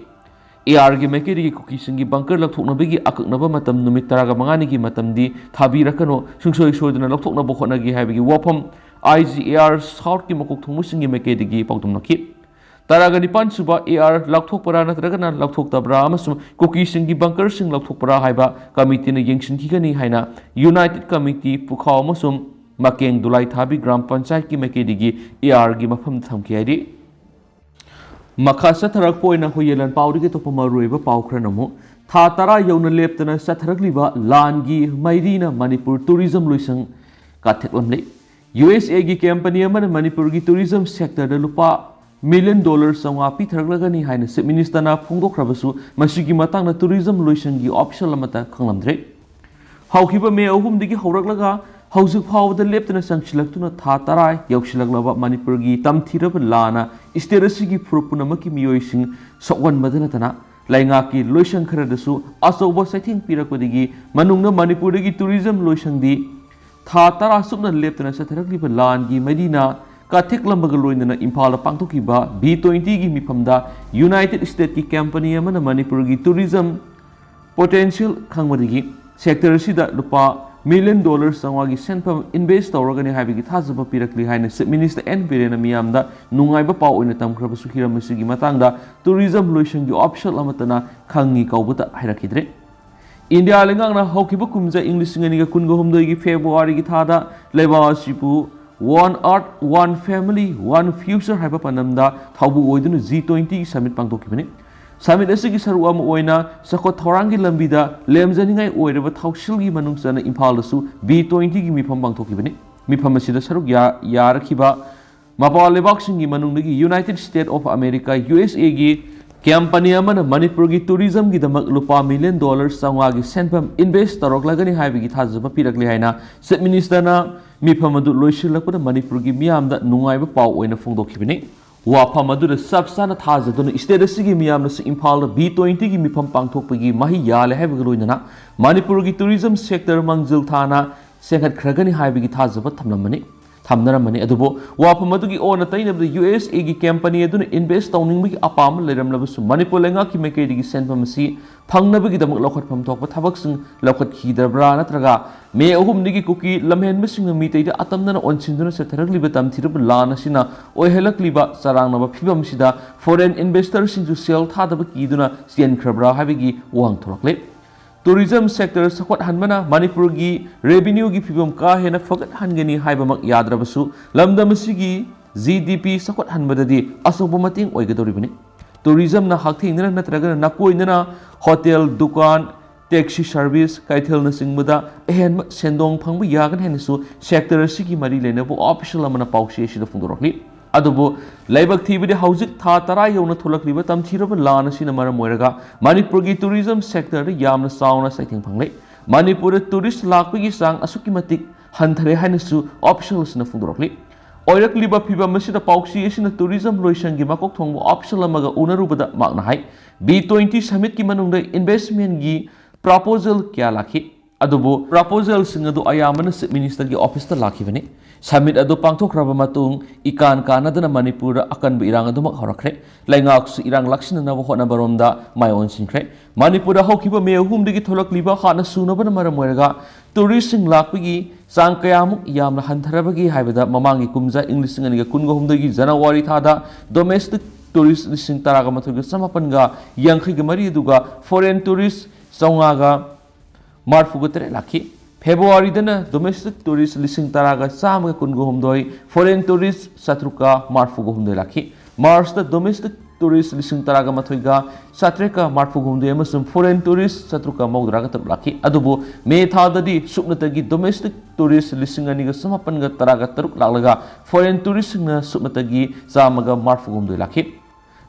ꯑꯦ ꯑꯥꯔꯒꯤ ꯃꯥꯏꯀꯩꯗꯒꯤ ꯀꯨꯀꯤꯁꯤꯡꯒꯤ ꯕꯪꯀꯔ ꯂꯧꯊꯣꯛꯅꯕꯒꯤ ꯑꯀꯛꯅꯕ ꯃꯇꯝ ꯅꯨꯃꯤꯠ ꯇꯔꯥꯒ ꯃꯉꯥꯅꯤꯒꯤ ꯃꯇꯝꯗꯤ ꯊꯥꯕꯤꯔꯛꯀꯅꯨ, ꯁꯨꯡꯁꯣꯏ ꯁꯣꯏꯗꯅ ꯂꯧꯊꯣꯛꯅꯕ ꯍꯣꯠꯅꯒꯦ ꯍꯥꯏꯕꯒꯤ ꯋꯥꯐꯝ ꯑꯥꯏ ꯖꯤ ꯑꯦ ꯑꯥꯔ ꯁꯥꯎꯠꯀꯤ ꯃꯀꯣꯛ ꯊꯣꯡꯕꯁꯤꯡꯒꯤ ꯃꯥꯏꯀꯩꯗꯒꯤ ꯄꯥꯎꯗꯝꯂꯛꯈꯤ꯫ ꯇꯔꯥꯒ ꯅꯤꯄꯥꯟ ꯁꯨꯕ ꯑꯦ ꯑꯥꯔ ꯂꯧꯊꯣꯛꯄ꯭ꯔꯥ ꯅꯠꯇ꯭ꯔꯒꯅ ꯂꯧꯊꯣꯛꯇꯕ꯭ꯔꯥ ꯑꯃꯁꯨꯡ ꯀꯨꯀꯤꯁꯤꯡꯒꯤ ꯕꯪꯀꯔꯁꯤꯡ ꯂꯧꯊꯣꯛꯄ꯭ꯔꯥ ꯍꯥꯏꯕ ꯀꯃꯤꯇꯤꯅ ꯌꯦꯡꯁꯤꯟꯈꯤꯒꯅꯤ ꯍꯥꯏꯅ ꯌꯨꯅꯥꯏꯇꯦꯗ ꯀꯃꯤꯇꯤ ꯄꯨꯈꯥꯎ ꯑꯃꯁꯨꯡ ꯃꯀꯦꯡ ꯗꯨꯂꯥꯏꯊꯥꯕꯤ ꯒ꯭ꯔꯥꯝ ꯄꯟꯆꯥꯌꯠꯀꯤ ꯃꯥꯏꯀꯩꯗꯒꯤ ꯑꯦ ꯑꯥꯔꯒꯤ ꯃꯐꯝꯗ ꯊꯝꯈꯤ꯫ ꯍꯥꯏꯗꯤ ꯃꯈꯥ ꯆꯠꯊꯔꯛꯄ ꯑꯣꯏꯅ ꯍꯨꯏꯌꯦꯂꯣꯟ ꯄꯥꯎꯗꯒꯤ ꯑꯇꯣꯞꯄ ꯃꯔꯨꯑꯣꯏꯕ ꯄꯥꯎ ꯈꯔꯅ ꯑꯃꯨꯛ ꯊꯥ ꯇꯔꯥ ꯌꯧꯅ ꯂꯦꯞꯇꯅ ꯆꯠꯊꯔꯛꯂꯤꯕ ꯂꯥꯟꯒꯤ ꯃꯩꯔꯤꯅ ꯃꯅꯤꯄꯨꯔ ꯇꯨꯔꯤꯖꯝ ꯂꯣꯏꯁꯪ ꯀꯥꯊꯦꯛꯂꯝꯂꯦ꯫ ꯌꯨ ꯑꯦꯁ ꯑꯦꯒꯤ ꯀꯝꯄꯅꯤ ꯑꯃꯅ ꯃꯅꯤꯄꯨꯔꯒꯤ ꯇꯨꯔꯤꯖꯝ ꯁꯦꯛꯇꯔꯗ ꯂꯨꯄꯥ ꯃꯤꯂꯤꯌꯟ ꯗꯣꯂꯔ ꯆꯥꯝꯃꯉꯥ ꯄꯤꯊꯔꯛꯂꯒꯅꯤ ꯍꯥꯏꯅ ꯆꯤꯐ ꯃꯤꯅꯤꯁꯇꯔꯅ ꯐꯣꯡꯗꯣꯛꯈ꯭ꯔꯕꯁꯨ ꯃꯁꯤꯒꯤ ꯃꯇꯥꯡꯗ ꯇꯨꯔꯤꯖꯝ ꯂꯣꯏꯁꯪꯒꯤ ꯑꯣꯐꯤꯁꯤꯌꯦꯜ ꯑꯃꯠꯇ ꯈꯪꯂꯝꯗ꯭ꯔꯦ꯫ ꯍꯧꯈꯤꯕ ꯃꯦ ꯑꯍꯨꯝꯗꯒꯤ ꯍꯧꯔꯛꯂꯒ ꯍꯧꯖꯤꯛ ꯐꯥꯎꯕꯗ ꯂꯦꯞꯇꯅ ꯆꯪꯁꯤꯜꯂꯛꯇꯨꯅ ꯊꯥ ꯇꯔꯥ ꯌꯧꯁꯤꯜꯂꯛꯂꯕ ꯃꯅꯤꯄꯨꯔꯒꯤ ꯇꯝꯊꯤꯔꯕ ꯂꯥꯟꯅ ꯁ꯭ꯇꯦꯠ ꯑꯁꯤꯒꯤ ꯐꯨꯔꯨꯞ ꯄꯨꯝꯅꯃꯛꯀꯤ ꯃꯤꯑꯣꯏꯁꯤꯡ ꯁꯣꯛꯍꯟꯕꯗ ꯅꯠꯇꯅ ꯂꯩꯉꯥꯛꯀꯤ ꯂꯣꯏꯁꯪ ꯈꯔꯗꯁꯨ ꯑꯆꯧꯕ ꯆꯩꯊꯦꯡ ꯄꯤꯔꯛꯄꯗꯒꯤ ꯃꯅꯨꯡꯗ ꯃꯅꯤꯄꯨꯔꯗꯒꯤ ꯇꯨꯔꯤꯖꯝ ꯂꯣꯏꯁꯪꯗꯤ ꯊꯥ ꯇꯔꯥ ꯆꯨꯞꯅ ꯂꯦꯞꯇꯅ ꯆꯠꯊꯔꯛꯂꯤꯕ ꯂꯥꯟꯒꯤ ꯃꯩꯔꯤꯅ ꯀꯥꯊꯦꯛꯂꯝꯕꯒ ꯂꯣꯏꯅꯅ ꯏꯝꯐꯥꯜꯗ ꯄꯥꯡꯊꯣꯛꯈꯤꯕ ꯕꯤ ꯇ꯭ꯋꯦꯟꯇꯤꯒꯤ ꯃꯤꯐꯝꯗ ꯌꯨꯅꯥꯏꯇꯦꯗ ꯁ꯭ꯇꯦꯠꯀꯤ ꯀꯝꯄꯅꯤ ꯑꯃꯅ ꯃꯅꯤꯄꯨꯔꯒꯤ ꯇꯨꯔꯤꯖꯝ ꯄꯣꯇꯦꯟꯁꯤꯌꯦꯜ ꯈꯪꯕꯗꯒꯤ ꯁꯦꯛꯇꯔ ꯑꯁꯤꯗ ꯂꯨꯄꯥ ꯃꯤꯂꯤꯌꯟ ꯗꯣꯂꯔ ꯆꯥꯝꯃꯉꯥꯒꯤ ꯁꯦꯟꯐꯝ ꯏꯟꯚꯦꯁ ꯇꯧꯔꯒꯅꯤ ꯍꯥꯏꯕꯒꯤ ꯊꯥꯖꯕ ꯄꯤꯔꯛꯂꯤ ꯍꯥꯏꯅ ꯆꯤꯐ ꯃꯤꯅꯤꯁꯇꯔ ꯑꯦꯟ ꯕꯤꯔꯦꯟꯅ ꯃꯤꯌꯥꯝꯗ ꯅꯨꯡꯉꯥꯏꯕ ꯄꯥꯎ ꯑꯣꯏꯅ ꯇꯝꯈ꯭ꯔꯕꯁꯨ, ꯍꯤꯔꯝ ꯑꯁꯤꯒꯤ ꯃꯇꯥꯡꯗ ꯇꯨꯔꯤꯖꯝ ꯂꯣꯏꯁꯪꯒꯤ ꯑꯣꯐꯤꯁꯤꯌꯦꯜ ꯑꯃꯠꯇꯅ ꯈꯪꯉꯤ ꯀꯧꯕꯇ ꯍꯥꯏꯔꯛꯈꯤꯗ꯭ꯔꯦ꯫ ꯏꯟꯗꯤꯌꯥ ꯂꯩꯉꯥꯛꯅ ꯍꯧꯈꯤꯕ ꯀꯨꯝꯖꯥ ꯏꯪ ꯂꯤꯁꯤꯡ ꯑꯅꯤꯒ ꯀꯨꯟꯒ ꯍꯨꯝꯗꯣꯏꯒꯤ ꯐꯦꯕ꯭ꯔꯨꯋꯥꯔꯤꯒꯤ ꯊꯥꯗ ꯂꯩꯕꯥꯛ ꯑꯁꯤꯕꯨ One Earth, One Family, One Future ꯍꯥꯏꯕ ꯄꯥꯟꯗꯝꯗ ꯊꯧꯕꯨ ꯑꯣꯏꯗꯨꯅ ꯖꯤ ꯇ꯭ꯋꯦꯟꯇꯤꯒꯤ ꯁꯃꯤꯠ ꯄꯥꯡꯊꯣꯛꯈꯤꯕꯅꯤ꯫ ꯁꯃꯤꯠ ꯑꯁꯤꯒꯤ ꯁꯔꯨꯛ ꯑꯃ ꯑꯣꯏꯅ ꯆꯥꯎꯈꯠ ꯊꯧꯔꯥꯡꯒꯤ ꯂꯝꯕꯤꯗ ꯂꯦꯝꯖꯅꯤꯡꯉꯥꯏ ꯑꯣꯏꯔꯕ ꯊꯧꯁꯤꯜꯒꯤ ꯃꯅꯨꯡ ꯆꯟꯅ ꯏꯝꯐꯥꯜꯗꯁꯨ ꯕꯤ ꯇ꯭ꯋꯦꯟꯇꯤꯒꯤ ꯃꯤꯐꯝ ꯄꯥꯡꯊꯣꯛꯈꯤꯕꯅꯤ꯫ ꯃꯤꯐꯝ ꯑꯁꯤꯗ ꯁꯔꯨꯛ ꯌꯥ-, ꯌꯥꯔꯛꯈꯤꯕ ꯃꯄꯥꯟ ꯂꯩꯕꯥꯛꯁꯤꯡꯒꯤ ꯃꯅꯨꯡꯗꯒꯤ United States of America, U S ꯑꯦꯒꯤ ꯀꯝꯄꯅꯤ ꯑꯃꯅ ꯃꯅꯤꯄꯨꯔꯒꯤ ꯇꯨꯔꯤꯖꯝꯒꯤꯗꯃꯛ ꯂꯨꯄꯥ ꯃꯤꯂꯤꯌꯟ ꯗꯣꯂꯔ ꯆꯥꯝꯃꯉꯥꯒꯤ ꯁꯦꯟꯐꯝ ꯏꯟꯚꯦꯁ ꯇꯧꯔꯛꯂꯒꯅꯤ ꯍꯥꯏꯕꯒꯤ ꯊꯥꯖꯕ ꯄꯤꯔꯛꯂꯤ ꯍꯥꯏꯅ ꯆꯤꯐ ꯃꯤꯅꯤꯁꯇꯔꯅ ꯃꯤꯐꯝ ꯑꯗꯨ ꯂꯣꯏꯁꯤꯜꯂꯛꯄꯗ ꯃꯅꯤꯄꯨꯔꯒꯤ ꯃꯤꯌꯥꯝꯗ ꯅꯨꯡꯉꯥꯏꯕ ꯄꯥꯎ ꯑꯣꯏꯅ ꯐꯣꯡꯗꯣꯛꯈꯤꯕꯅꯤ꯫ ꯋꯥꯐꯝ ꯑꯗꯨꯗ ꯆꯞ ꯆꯥꯅ ꯊꯥꯖꯗꯨꯅ ꯁ꯭ꯇꯦꯠ ꯑꯁꯤꯒꯤ ꯃꯤꯌꯥꯝꯅꯁꯨ ꯏꯝꯐꯥꯜꯗ ꯕꯤ ꯇ꯭ꯋꯦꯟꯇꯤꯒꯤ ꯃꯤꯐꯝ ꯄꯥꯡꯊꯣꯛꯄꯒꯤ ꯃꯍꯩ ꯌꯥꯜꯂꯦ ꯍꯥꯏꯕꯒ ꯂꯣꯏꯅꯅ ꯃꯅꯤꯄꯨꯔꯒꯤ ꯇꯨꯔꯤꯖꯝ ꯁꯦꯛꯇꯔ ꯃꯥꯡꯖꯤꯜ ꯊꯥꯅ ꯁꯦꯝꯒꯠꯈ꯭ꯔꯒꯅꯤ ꯍꯥꯏꯕꯒꯤ ꯊꯥꯖꯕ ꯊꯝꯂꯝꯕꯅꯤ, ꯊꯝꯅꯔꯝꯕꯅꯤ꯫ ꯑꯗꯨꯕꯨ ꯋꯥꯐꯝ ꯑꯗꯨꯒꯤ ꯑꯣꯟꯅ ꯇꯩꯅꯕꯗ ꯌꯨ ꯑꯦꯁ ꯑꯦꯒꯤ ꯀꯝꯄꯅꯤ ꯑꯗꯨꯅ ꯏꯟꯚꯦꯁ ꯇꯧꯅꯤꯡꯕꯒꯤ ꯑꯄꯥꯝꯕ ꯂꯩꯔꯝꯂꯕꯁꯨ ꯃꯅꯤꯄꯨꯔ ꯂꯩꯉꯥꯛꯀꯤ ꯃꯥꯏꯀꯩꯗꯒꯤ ꯁꯦꯟꯐꯝ ꯑꯁꯤ ꯐꯪꯅꯕꯒꯤꯗꯃꯛ ꯂꯧꯈꯠꯐꯝ ꯊꯣꯛꯄ ꯊꯕꯛꯁꯤꯡ ꯂꯧꯈꯠꯈꯤꯗꯕ꯭ꯔꯥ ꯅꯠꯇ꯭ꯔꯒ ꯃꯦ ꯑꯍꯨꯝꯗꯒꯤ ꯀꯨꯀꯤ ꯂꯝꯍꯦꯟꯕꯁꯤꯡꯅ ꯃꯤꯇꯩꯗ ꯑꯇꯝꯅꯅ ꯑꯣꯟꯁꯤꯟꯗꯨꯅ ꯆꯠꯊꯔꯛꯂꯤꯕ ꯇꯝꯊꯤꯔꯕ ꯂꯥꯟ ꯑꯁꯤꯅ ꯑꯣꯏꯍꯜꯂꯛꯂꯤꯕ ꯆꯔꯥꯡꯅꯕ ꯐꯤꯕꯝꯁꯤꯗ ꯐꯣꯔꯦꯟ ꯏꯟꯚꯦꯁꯇꯔꯁꯤꯡꯁꯨ ꯁꯦꯜ ꯊꯥꯗꯕ ꯀꯤꯗꯨꯅ ꯆꯦꯟꯈ꯭ꯔꯕ꯭ꯔꯥ ꯍꯥꯏꯕꯒꯤ ꯋꯥꯍꯪ ꯊꯣꯛꯂꯛꯂꯦ꯫ ꯇꯨꯔꯤꯖꯝ ꯁꯦꯛꯇꯔ ꯆꯥꯎꯈꯠꯍꯟꯕꯅ ꯃꯅꯤꯄꯨꯔꯒꯤ ꯔꯦꯚꯤꯅ꯭ꯌꯨꯒꯤ ꯐꯤꯕꯝ ꯀꯥ ꯍꯦꯟꯅ ꯐꯒꯠꯍꯟꯒꯅꯤ ꯍꯥꯏꯕꯃꯛ ꯌꯥꯗ꯭ꯔꯕꯁꯨ, ꯂꯝꯗꯝ ꯑꯁꯤꯒꯤ ꯖꯤ ꯗꯤ ꯄꯤ ꯆꯥꯎꯈꯠꯍꯟꯕꯗꯗꯤ ꯑꯆꯧꯕ ꯃꯇꯦꯡ ꯑꯣꯏꯒꯗꯧꯔꯤꯕꯅꯤ꯫ ꯇꯨꯔꯤꯖꯝꯅ ꯍꯛꯊꯦꯡꯅꯅ ꯅꯠꯇ꯭ꯔꯒꯅ ꯅꯥꯀꯣꯏꯅꯅ ꯍꯣꯇꯦꯜ, ꯗꯨꯀꯥꯟ, ꯇꯦꯛꯁꯤ ꯁꯔꯚꯤꯁ, ꯀꯩꯊꯦꯜꯅꯆꯤꯡꯕꯗ ꯑꯍꯦꯟꯕ ꯁꯦꯟꯗꯣꯡ ꯐꯪꯕ ꯌꯥꯒꯅꯤ ꯍꯥꯏꯅꯁꯨ ꯁꯦꯛꯇꯔ ꯑꯁꯤꯒꯤ ꯃꯔꯤ ꯂꯩꯅꯕ ꯑꯣꯐꯤꯁꯤꯌꯦꯜ ꯑꯃꯅ ꯄꯥꯎꯆꯦ ꯑꯁꯤꯗ ꯐꯣꯡꯗꯣꯔꯛꯂꯤ꯫ ꯑꯗꯨꯕꯨ ꯂꯥꯏꯕꯛ ꯊꯤꯕꯗꯤ ꯍꯧꯖꯤꯛ ꯊꯥ ꯇꯔꯥ ꯌꯧꯅ ꯊꯣꯛꯂꯛꯂꯤꯕ ꯇꯝꯊꯤꯔꯕ ꯂꯥꯟ ꯑꯁꯤꯅ ꯃꯔꯝ ꯑꯣꯏꯔꯒ ꯃꯅꯤꯄꯨꯔꯒꯤ ꯇꯨꯔꯤꯖꯝ ꯁꯦꯛꯇꯔꯗ ꯌꯥꯝꯅ ꯆꯥꯎꯅ ꯆꯩꯊꯦꯡ ꯐꯪꯂꯦ꯫ ꯃꯅꯤꯄꯨꯔꯗ ꯇꯨꯔꯤꯁ ꯂꯥꯛꯄꯒꯤ ꯆꯥꯡ ꯑꯁꯨꯛꯀꯤ ꯃꯇꯤꯛ ꯍꯟꯊꯔꯦ ꯍꯥꯏꯅꯁꯨ ꯑꯣꯐꯤꯁꯤꯌꯦꯜ ꯑꯁꯤꯅ ꯐꯣꯡꯗꯣꯔꯛꯂꯤ꯫ ꯑꯣꯏꯔꯛꯂꯤꯕ ꯐꯤꯕꯝ ꯑꯁꯤꯗ ꯄꯥꯎꯆꯦ ꯑꯁꯤꯅ ꯇꯨꯔꯤꯖꯝ ꯂꯣꯏꯁꯪꯒꯤ ꯃꯀꯣꯛ ꯊꯣꯡꯕ ꯑꯣꯐꯤꯁꯤꯌꯦꯜ ꯑꯃꯒ ꯎꯅꯔꯨꯕꯗ ꯃꯍꯥꯛꯅ ꯍꯥꯏ, ꯕꯤ ꯇ꯭ꯋꯦꯟꯇꯤ ꯁꯃꯤꯠꯀꯤ ꯃꯅꯨꯡꯗ ꯏꯟꯚꯦꯁꯃꯦꯟꯒꯤ ꯄ꯭ꯔꯄꯣꯖꯦꯜ ꯀꯌꯥ ꯂꯥꯛꯈꯤ꯫ ꯑꯗꯨꯕꯨ ꯄ꯭ꯔꯄꯣꯖꯦꯜꯁꯤꯡ ꯑꯗꯨ ꯑꯌꯥꯝꯕꯅ ꯆꯤꯐ ꯃꯤꯅꯤꯁꯇꯔꯒꯤ ꯑꯣꯐꯤꯁꯇ ꯂꯥꯛꯈꯤꯕꯅꯤ꯫ Summit ꯑꯗꯨ ꯄꯥꯡꯊꯣꯛꯈ꯭ꯔꯕ ꯃꯇꯨꯡ, ꯏꯀꯥꯟ ꯀꯥꯟꯅꯗꯅ ꯃꯅꯤꯄꯨꯔꯗ ꯑꯀꯟꯕ ꯏꯔꯥꯡ ꯑꯗꯨꯃꯛ ꯍꯧꯔꯛꯈ꯭ꯔꯦ꯫ ꯂꯩꯉꯥꯛꯁꯨ ꯏꯔꯥꯡ ꯂꯥꯛꯁꯤꯟꯅꯅꯕ ꯍꯣꯠꯅꯕꯔꯣꯝꯗ ꯃꯥꯏ ꯑꯣꯟꯁꯤꯟꯈ꯭ꯔꯦ꯫ ꯃꯅꯤꯄꯨꯔꯗ ꯍꯧꯈꯤꯕ ꯃꯦ ꯑꯍꯨꯝꯗꯒꯤ ꯊꯣꯛꯂꯛꯂꯤꯕ ꯍꯥꯟꯅ ꯁꯨꯅꯕꯅ ꯃꯔꯝ ꯑꯣꯏꯔꯒ ꯇꯨꯔꯤꯁꯁꯤꯡ ꯂꯥꯛꯄꯒꯤ ꯆꯥꯡ ꯀꯌꯥꯃꯨꯛ ꯌꯥꯝꯅ ꯍꯟꯊꯔꯕꯒꯦ ꯍꯥꯏꯕꯗ, ꯃꯃꯥꯡꯒꯤ ꯀꯨꯝꯖꯥ ꯏꯪ ꯂꯤꯁꯤꯡ ꯑꯅꯤꯒ ꯀꯨꯟꯒ ꯍꯨꯝꯗꯣꯏꯒꯤ ꯖꯅꯋꯥꯔꯤ ꯊꯥꯗ ꯗꯣꯃꯦꯁꯇꯤꯛ ꯇꯨꯔꯤꯁ ꯂꯤꯁꯤꯡ ꯇꯔꯥꯒ ꯃꯥꯊꯣꯏꯒ ꯆꯃꯥꯄꯟꯒ ꯌꯥꯡꯈꯩꯒ ꯃꯔꯤ, ꯑꯗꯨꯒ ꯐꯣꯔꯦꯟ ꯇꯨꯔꯤꯁ ꯆꯥꯝꯃꯉꯥꯒ ꯃꯔꯤꯐꯨꯒ ꯇꯔꯦꯠ ꯂꯥꯛꯈꯤ꯫ ꯐꯦꯕ꯭ꯔꯨꯋꯥꯔꯤꯗꯅ ꯗꯣꯃꯦꯁꯇꯤꯛ ꯇꯨꯔꯤꯁ ꯂꯤꯁꯤꯡ ꯇꯔꯥꯒ ꯆꯥꯝꯃꯒ ꯀꯨꯟꯒ ꯍꯨꯝꯗꯣꯏ, ꯐꯣꯔꯦꯟ ꯇꯨꯔꯤꯁ ꯆꯥꯇ꯭ꯔꯨꯛꯀ ꯃꯔꯤꯐꯨꯒ ꯍꯨꯝꯗꯣꯏ ꯂꯥꯛꯈꯤ꯫ ꯃꯥꯔꯆꯇ ꯗꯣꯃꯦꯁꯇꯤꯛ ꯇꯨꯔꯤꯁ ꯂꯤꯁꯤꯡ ꯇꯔꯥꯒ ꯃꯥꯊꯣꯏꯒ ꯆꯥꯇ꯭ꯔꯦꯠꯀ ꯃꯔꯤꯐꯨꯒ ꯍꯨꯝꯗꯣꯏ ꯑꯃꯁꯨꯡ ꯐꯣꯔꯦꯟ ꯇꯨꯔꯤꯁ ꯆꯥꯇ꯭ꯔꯨꯛꯀ ꯃꯧꯗ꯭ꯔꯥꯒ ꯇꯔꯨꯛ ꯂꯥꯛꯈꯤ꯫ ꯑꯗꯨꯕꯨ ꯃꯦ ꯊꯥꯗꯗꯤ ꯁꯨꯞꯅꯇꯒꯤ ꯗꯣꯃꯦꯁꯇꯤꯛ ꯇꯨꯔꯤꯁ ꯂꯤꯁꯤꯡ ꯑꯅꯤꯒ ꯆꯃꯥꯄꯟꯒ ꯇꯔꯥꯒ ꯇꯔꯨꯛ ꯂꯥꯛꯂꯒ, ꯐꯣꯔꯦꯟ ꯇꯨꯔꯤꯁꯁꯤꯡꯅ ꯁꯨꯞꯅꯇꯒꯤ ꯆꯥꯝꯃꯒ ꯃꯔꯤꯐꯨꯒ ꯍꯨꯝꯗꯣꯏ ꯂꯥꯛꯈꯤ꯫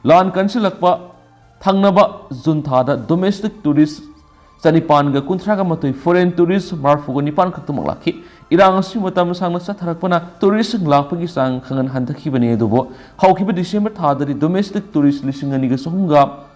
ꯂꯥꯟ ꯀꯟꯁꯤꯜꯂꯛꯄ ꯊꯪꯅꯕ ꯖꯨꯟ ꯊꯥꯗ ꯗꯣꯃꯦꯁꯇꯤꯛ ꯇꯨꯔꯤꯁ ꯆꯅꯤꯄꯥꯟꯒ ꯀꯨꯟꯊ꯭ꯔꯥꯒ ꯃꯥꯊꯣꯏ, ꯐꯣꯔꯦꯟ ꯇꯨꯔꯤꯁ ꯃꯔꯤꯐꯨꯒ ꯅꯤꯄꯥꯟ ꯈꯛꯇꯃꯛ ꯂꯥꯛꯈꯤ꯫ ꯏꯔꯥꯡ ꯑꯁꯤ ꯃꯇꯝ ꯁꯥꯡꯅ ꯆꯠꯊꯔꯛꯄꯅ ꯇꯨꯔꯤꯁꯁꯤꯡ ꯂꯥꯛꯄꯒꯤ ꯆꯥꯡ ꯈꯪꯍꯟ ꯍꯟꯊꯈꯤꯕꯅꯤ, ꯑꯗꯨꯕꯨ ꯍꯧꯈꯤꯕ ꯗꯤꯁꯦꯝꯕꯔ ꯊꯥꯗꯗꯤ ꯗꯣꯃꯦꯁꯇꯤꯛ ꯇꯨꯔꯤꯁ ꯂꯤꯁꯤꯡ ꯑꯅꯤꯒ ꯆꯍꯨꯝꯒ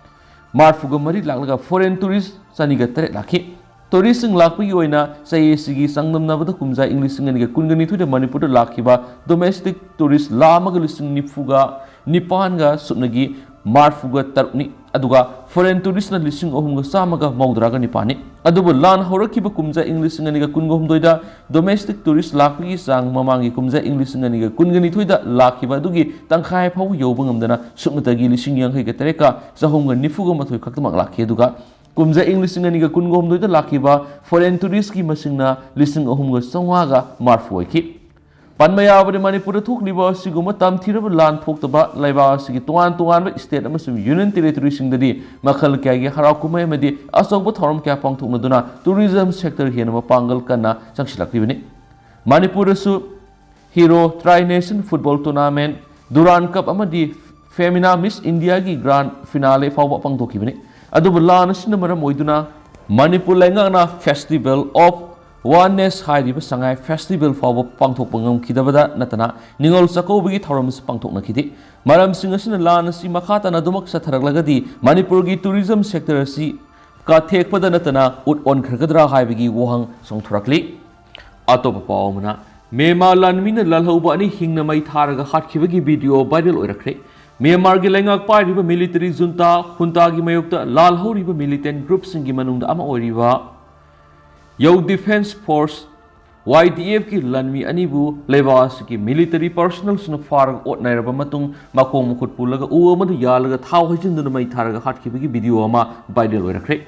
ꯃꯔꯤꯐꯨꯒ ꯃꯔꯤ ꯂꯥꯛꯂꯒ, ꯐꯣꯔꯦꯟ ꯇꯨꯔꯤꯁ ꯆꯅꯤꯒ ꯇꯔꯦꯠ ꯂꯥꯛꯈꯤ꯫ ꯇꯨꯔꯤꯁꯁꯤꯡ ꯂꯥꯛꯄꯒꯤ ꯑꯣꯏꯅ ꯆꯍꯤ ꯑꯁꯤꯒꯤ ꯆꯥꯡꯗꯝꯅꯕꯗ ꯀꯨꯝꯖꯥ ꯏꯪ ꯂꯤꯁꯤꯡ ꯑꯅꯤꯒ ꯀꯨꯟꯒ ꯅꯤꯊꯣꯏꯗ ꯃꯅꯤꯄꯨꯔꯗ ꯂꯥꯛꯈꯤꯕ ꯗꯣꯃꯦꯁꯇꯤꯛ ꯇꯨꯔꯤꯁ ꯂꯥꯈ ꯑꯃꯒ ꯂꯤꯁꯤꯡ ꯅꯤꯐꯨꯒ ꯅꯤꯄꯥꯟꯒ ꯁꯨꯞꯅꯒꯤ ꯃꯔꯤꯐꯨꯒ ꯇꯔꯨꯛꯅꯤ꯫ ꯑꯗꯨꯒ ꯐꯣꯔꯦꯟ ꯇꯨꯔꯤꯁꯅ ꯂꯤꯁꯤꯡ ꯑꯍꯨꯝꯒ ꯆꯥꯝꯃꯒ ꯃꯧꯗ꯭ꯔꯥꯒ ꯅꯤꯄꯥꯟꯅꯤ꯫ ꯑꯗꯨꯕꯨ ꯂꯥꯟ ꯍꯧꯔꯛꯈꯤꯕ ꯀꯨꯝꯖꯥ ꯏꯪ ꯂꯤꯁꯤꯡ ꯑꯅꯤꯒ ꯀꯨꯟꯒ ꯍꯨꯝꯗꯣꯏꯗ ꯗꯣꯃꯦꯁꯇꯤꯛ ꯇꯨꯔꯤꯁ ꯂꯥꯛꯄꯒꯤ ꯆꯥꯡ ꯃꯃꯥꯡꯒꯤ ꯀꯨꯝꯖꯥ ꯏꯪ ꯂꯤꯁꯤꯡ ꯑꯅꯤꯒ ꯀꯨꯟꯒ ꯅꯤꯊꯣꯏꯗ ꯂꯥꯛꯈꯤꯕ ꯑꯗꯨꯒꯤ ꯇꯪꯈꯥꯏ ꯐꯥꯎꯕ ꯌꯧꯕ ꯉꯝꯗꯅ ꯁꯨꯞꯅꯇꯒꯤ ꯂꯤꯁꯤꯡ ꯌꯥꯡꯈꯩꯒ ꯇꯔꯦꯠꯀ ꯆꯍꯨꯝꯒ ꯅꯤꯐꯨꯒ ꯃꯥꯊꯣꯏ ꯈꯛꯇꯃꯛ ꯂꯥꯛꯈꯤ꯫ ꯑꯗꯨꯒ ꯀꯨꯝꯖꯥ ꯏꯪ ꯂꯤꯁꯤꯡ ꯑꯅꯤꯒ ꯀꯨꯟꯒ ꯍꯨꯝꯗꯣꯏꯗ ꯂꯥꯛꯈꯤꯕ ꯐꯣꯔꯦꯟ ꯇꯨꯔꯤꯁꯀꯤ ꯃꯁꯤꯡꯅ ꯂꯤꯁꯤꯡ ꯑꯍꯨꯝꯒ ꯆꯥꯝꯃꯉꯥꯒ ꯃꯔꯤꯐꯨ ꯑꯣꯏꯈꯤ꯫ ꯄꯟꯕ ꯌꯥꯕꯗꯤ, ꯃꯅꯤꯄꯨꯔꯗ ꯊꯣꯛꯂꯤꯕ ꯑꯁꯤꯒꯨꯝꯕ ꯇꯝꯊꯤꯔꯕ ꯂꯥꯟ ꯊꯣꯛꯇꯕ ꯂꯩꯕꯥꯛ ꯑꯁꯤꯒꯤ ꯇꯣꯉꯥꯟ ꯇꯣꯉꯥꯟꯕ ꯁ꯭ꯇꯦꯠ ꯑꯃꯁꯨꯡ ꯌꯨꯅꯤꯌꯟ ꯇꯦꯔꯤꯇꯣꯔꯤꯁꯤꯡꯗꯗꯤ ꯃꯈꯜ ꯀꯌꯥꯒꯤ ꯍꯔꯥꯎ ꯀꯨꯝꯍꯩ ꯑꯃꯗꯤ ꯑꯆꯧꯕ ꯊꯧꯔꯝ ꯀꯌꯥ ꯄꯥꯡꯊꯣꯛꯅꯗꯨꯅ ꯇꯨꯔꯤꯖꯝ ꯁꯦꯛꯇꯔ ꯍꯦꯟꯅ ꯃꯄꯥꯡꯒꯜ ꯀꯟꯅ ꯆꯪꯁꯤꯜꯂꯛꯂꯤꯕꯅꯤ꯫ ꯃꯅꯤꯄꯨꯔꯗꯁꯨ hero tri nation football tournament, Durand cup ꯑꯃꯗꯤ ꯐꯦꯃꯤꯅꯥ ꯃꯤꯁ ꯏꯟꯗꯤꯌꯥꯒꯤ ꯒ꯭ꯔꯥꯟ ꯐꯤꯅꯥꯂꯦ ꯐꯥꯎꯕ ꯄꯥꯡꯊꯣꯛꯈꯤꯕꯅꯤ꯫ ꯑꯗꯨꯕꯨ ꯂꯥꯟ ꯑꯁꯤꯅ ꯃꯔꯝ ꯑꯣꯏꯗꯨꯅ ꯃꯅꯤꯄꯨꯔ ꯂꯩꯉꯥꯛꯅ ꯐꯦꯁꯇꯤꯚꯦꯜ ꯑꯣꯐ ꯋꯥꯟꯅꯦꯁ ꯍꯥꯏꯔꯤꯕ ꯁꯉꯥꯏ ꯐꯦꯁꯇꯤꯚꯦꯜ ꯐꯥꯎꯕ ꯄꯥꯡꯊꯣꯛꯄ ꯉꯝꯈꯤꯗꯕꯗ ꯅꯠꯇꯅ ꯅꯤꯉꯣꯜ ꯆꯥꯛꯀꯧꯕꯒꯤ ꯊꯧꯔꯝꯁꯨ ꯄꯥꯡꯊꯣꯛꯅꯈꯤꯗꯦ꯫ ꯃꯔꯝꯁꯤꯡ ꯑꯁꯤꯅ ꯂꯥꯟ ꯑꯁꯤ ꯃꯈꯥ ꯇꯥꯅ ꯑꯗꯨꯃꯛ ꯆꯠꯊꯔꯛꯂꯒꯗꯤ ꯃꯅꯤꯄꯨꯔꯒꯤ ꯇꯨꯔꯤꯖꯝ ꯁꯦꯛꯇꯔ ꯑꯁꯤ ꯀꯥꯊꯦꯛꯄꯗ ꯅꯠꯇꯅ ꯎꯠ ꯑꯣꯟꯈ꯭ꯔꯒꯗ꯭ꯔꯥ ꯍꯥꯏꯕꯒꯤ ꯋꯥꯍꯪ ꯆꯣꯡꯊꯣꯔꯛꯂꯤ꯫ ꯑꯇꯣꯞꯄ ꯄꯥꯎ ꯑꯃꯅ, ꯃ꯭ꯌꯥꯟꯃꯥꯔ ꯂꯥꯟꯃꯤꯅ ꯂꯥꯜꯍꯧꯕ ꯑꯅꯤ ꯍꯤꯡꯅ ꯃꯩ ꯊꯥꯔꯒ ꯍꯥꯠꯈꯤꯕꯒꯤ ꯚꯤꯗꯤꯑꯣ ꯚꯥꯏꯔꯦꯜ ꯑꯣꯏꯔꯛꯈ꯭ꯔꯦ꯫ ꯃ꯭ꯌꯥꯟꯃꯥꯔꯒꯤ ꯂꯩꯉꯥꯛ ꯄꯥꯏꯔꯤꯕ ꯃꯤꯂꯤꯇꯔꯤ ꯖꯨꯟꯇꯥ ꯍꯨꯟꯇꯥꯒꯤ ꯃꯥꯌꯣꯛꯇ ꯂꯥꯜꯍꯧꯔꯤꯕ ꯃꯤꯂꯤꯇꯦꯟ ꯒ꯭ꯔꯨꯞꯁꯤꯡꯒꯤ ꯃꯅꯨꯡꯗ ꯑꯃ ꯑꯣꯏꯔꯤꯕ ꯌꯧ ꯗꯤꯐꯦꯟꯁ ꯐꯣꯔꯁ, ꯋꯥꯏ ꯗꯤ ꯑꯦꯐꯀꯤ ꯂꯥꯟꯃꯤ ꯑꯅꯤꯕꯨ ꯂꯩꯕꯥꯛ ꯑꯁꯤꯒꯤ ꯃꯤꯂꯤꯇꯔꯤ ꯄꯥꯔꯁꯣꯅꯦꯜꯁꯤꯡꯅ ꯐꯥꯔꯒ ꯑꯣꯠꯅꯔꯕ ꯃꯇꯨꯡ, ꯃꯈꯣꯡ ꯃꯈꯨꯠ ꯄꯨꯜꯂꯒ ꯎ ꯑꯃꯗ ꯌꯥꯜꯂꯒ ꯊꯥꯎ ꯍꯩꯖꯤꯟꯗꯨꯅ ꯃꯩ ꯊꯥꯔꯒ ꯍꯥꯠꯈꯤꯕꯒꯤ ꯚꯤꯗꯤꯑꯣ ꯑꯃ ꯚꯥꯏꯔꯦꯜ ꯑꯣꯏꯔꯛꯈ꯭ꯔꯦ꯫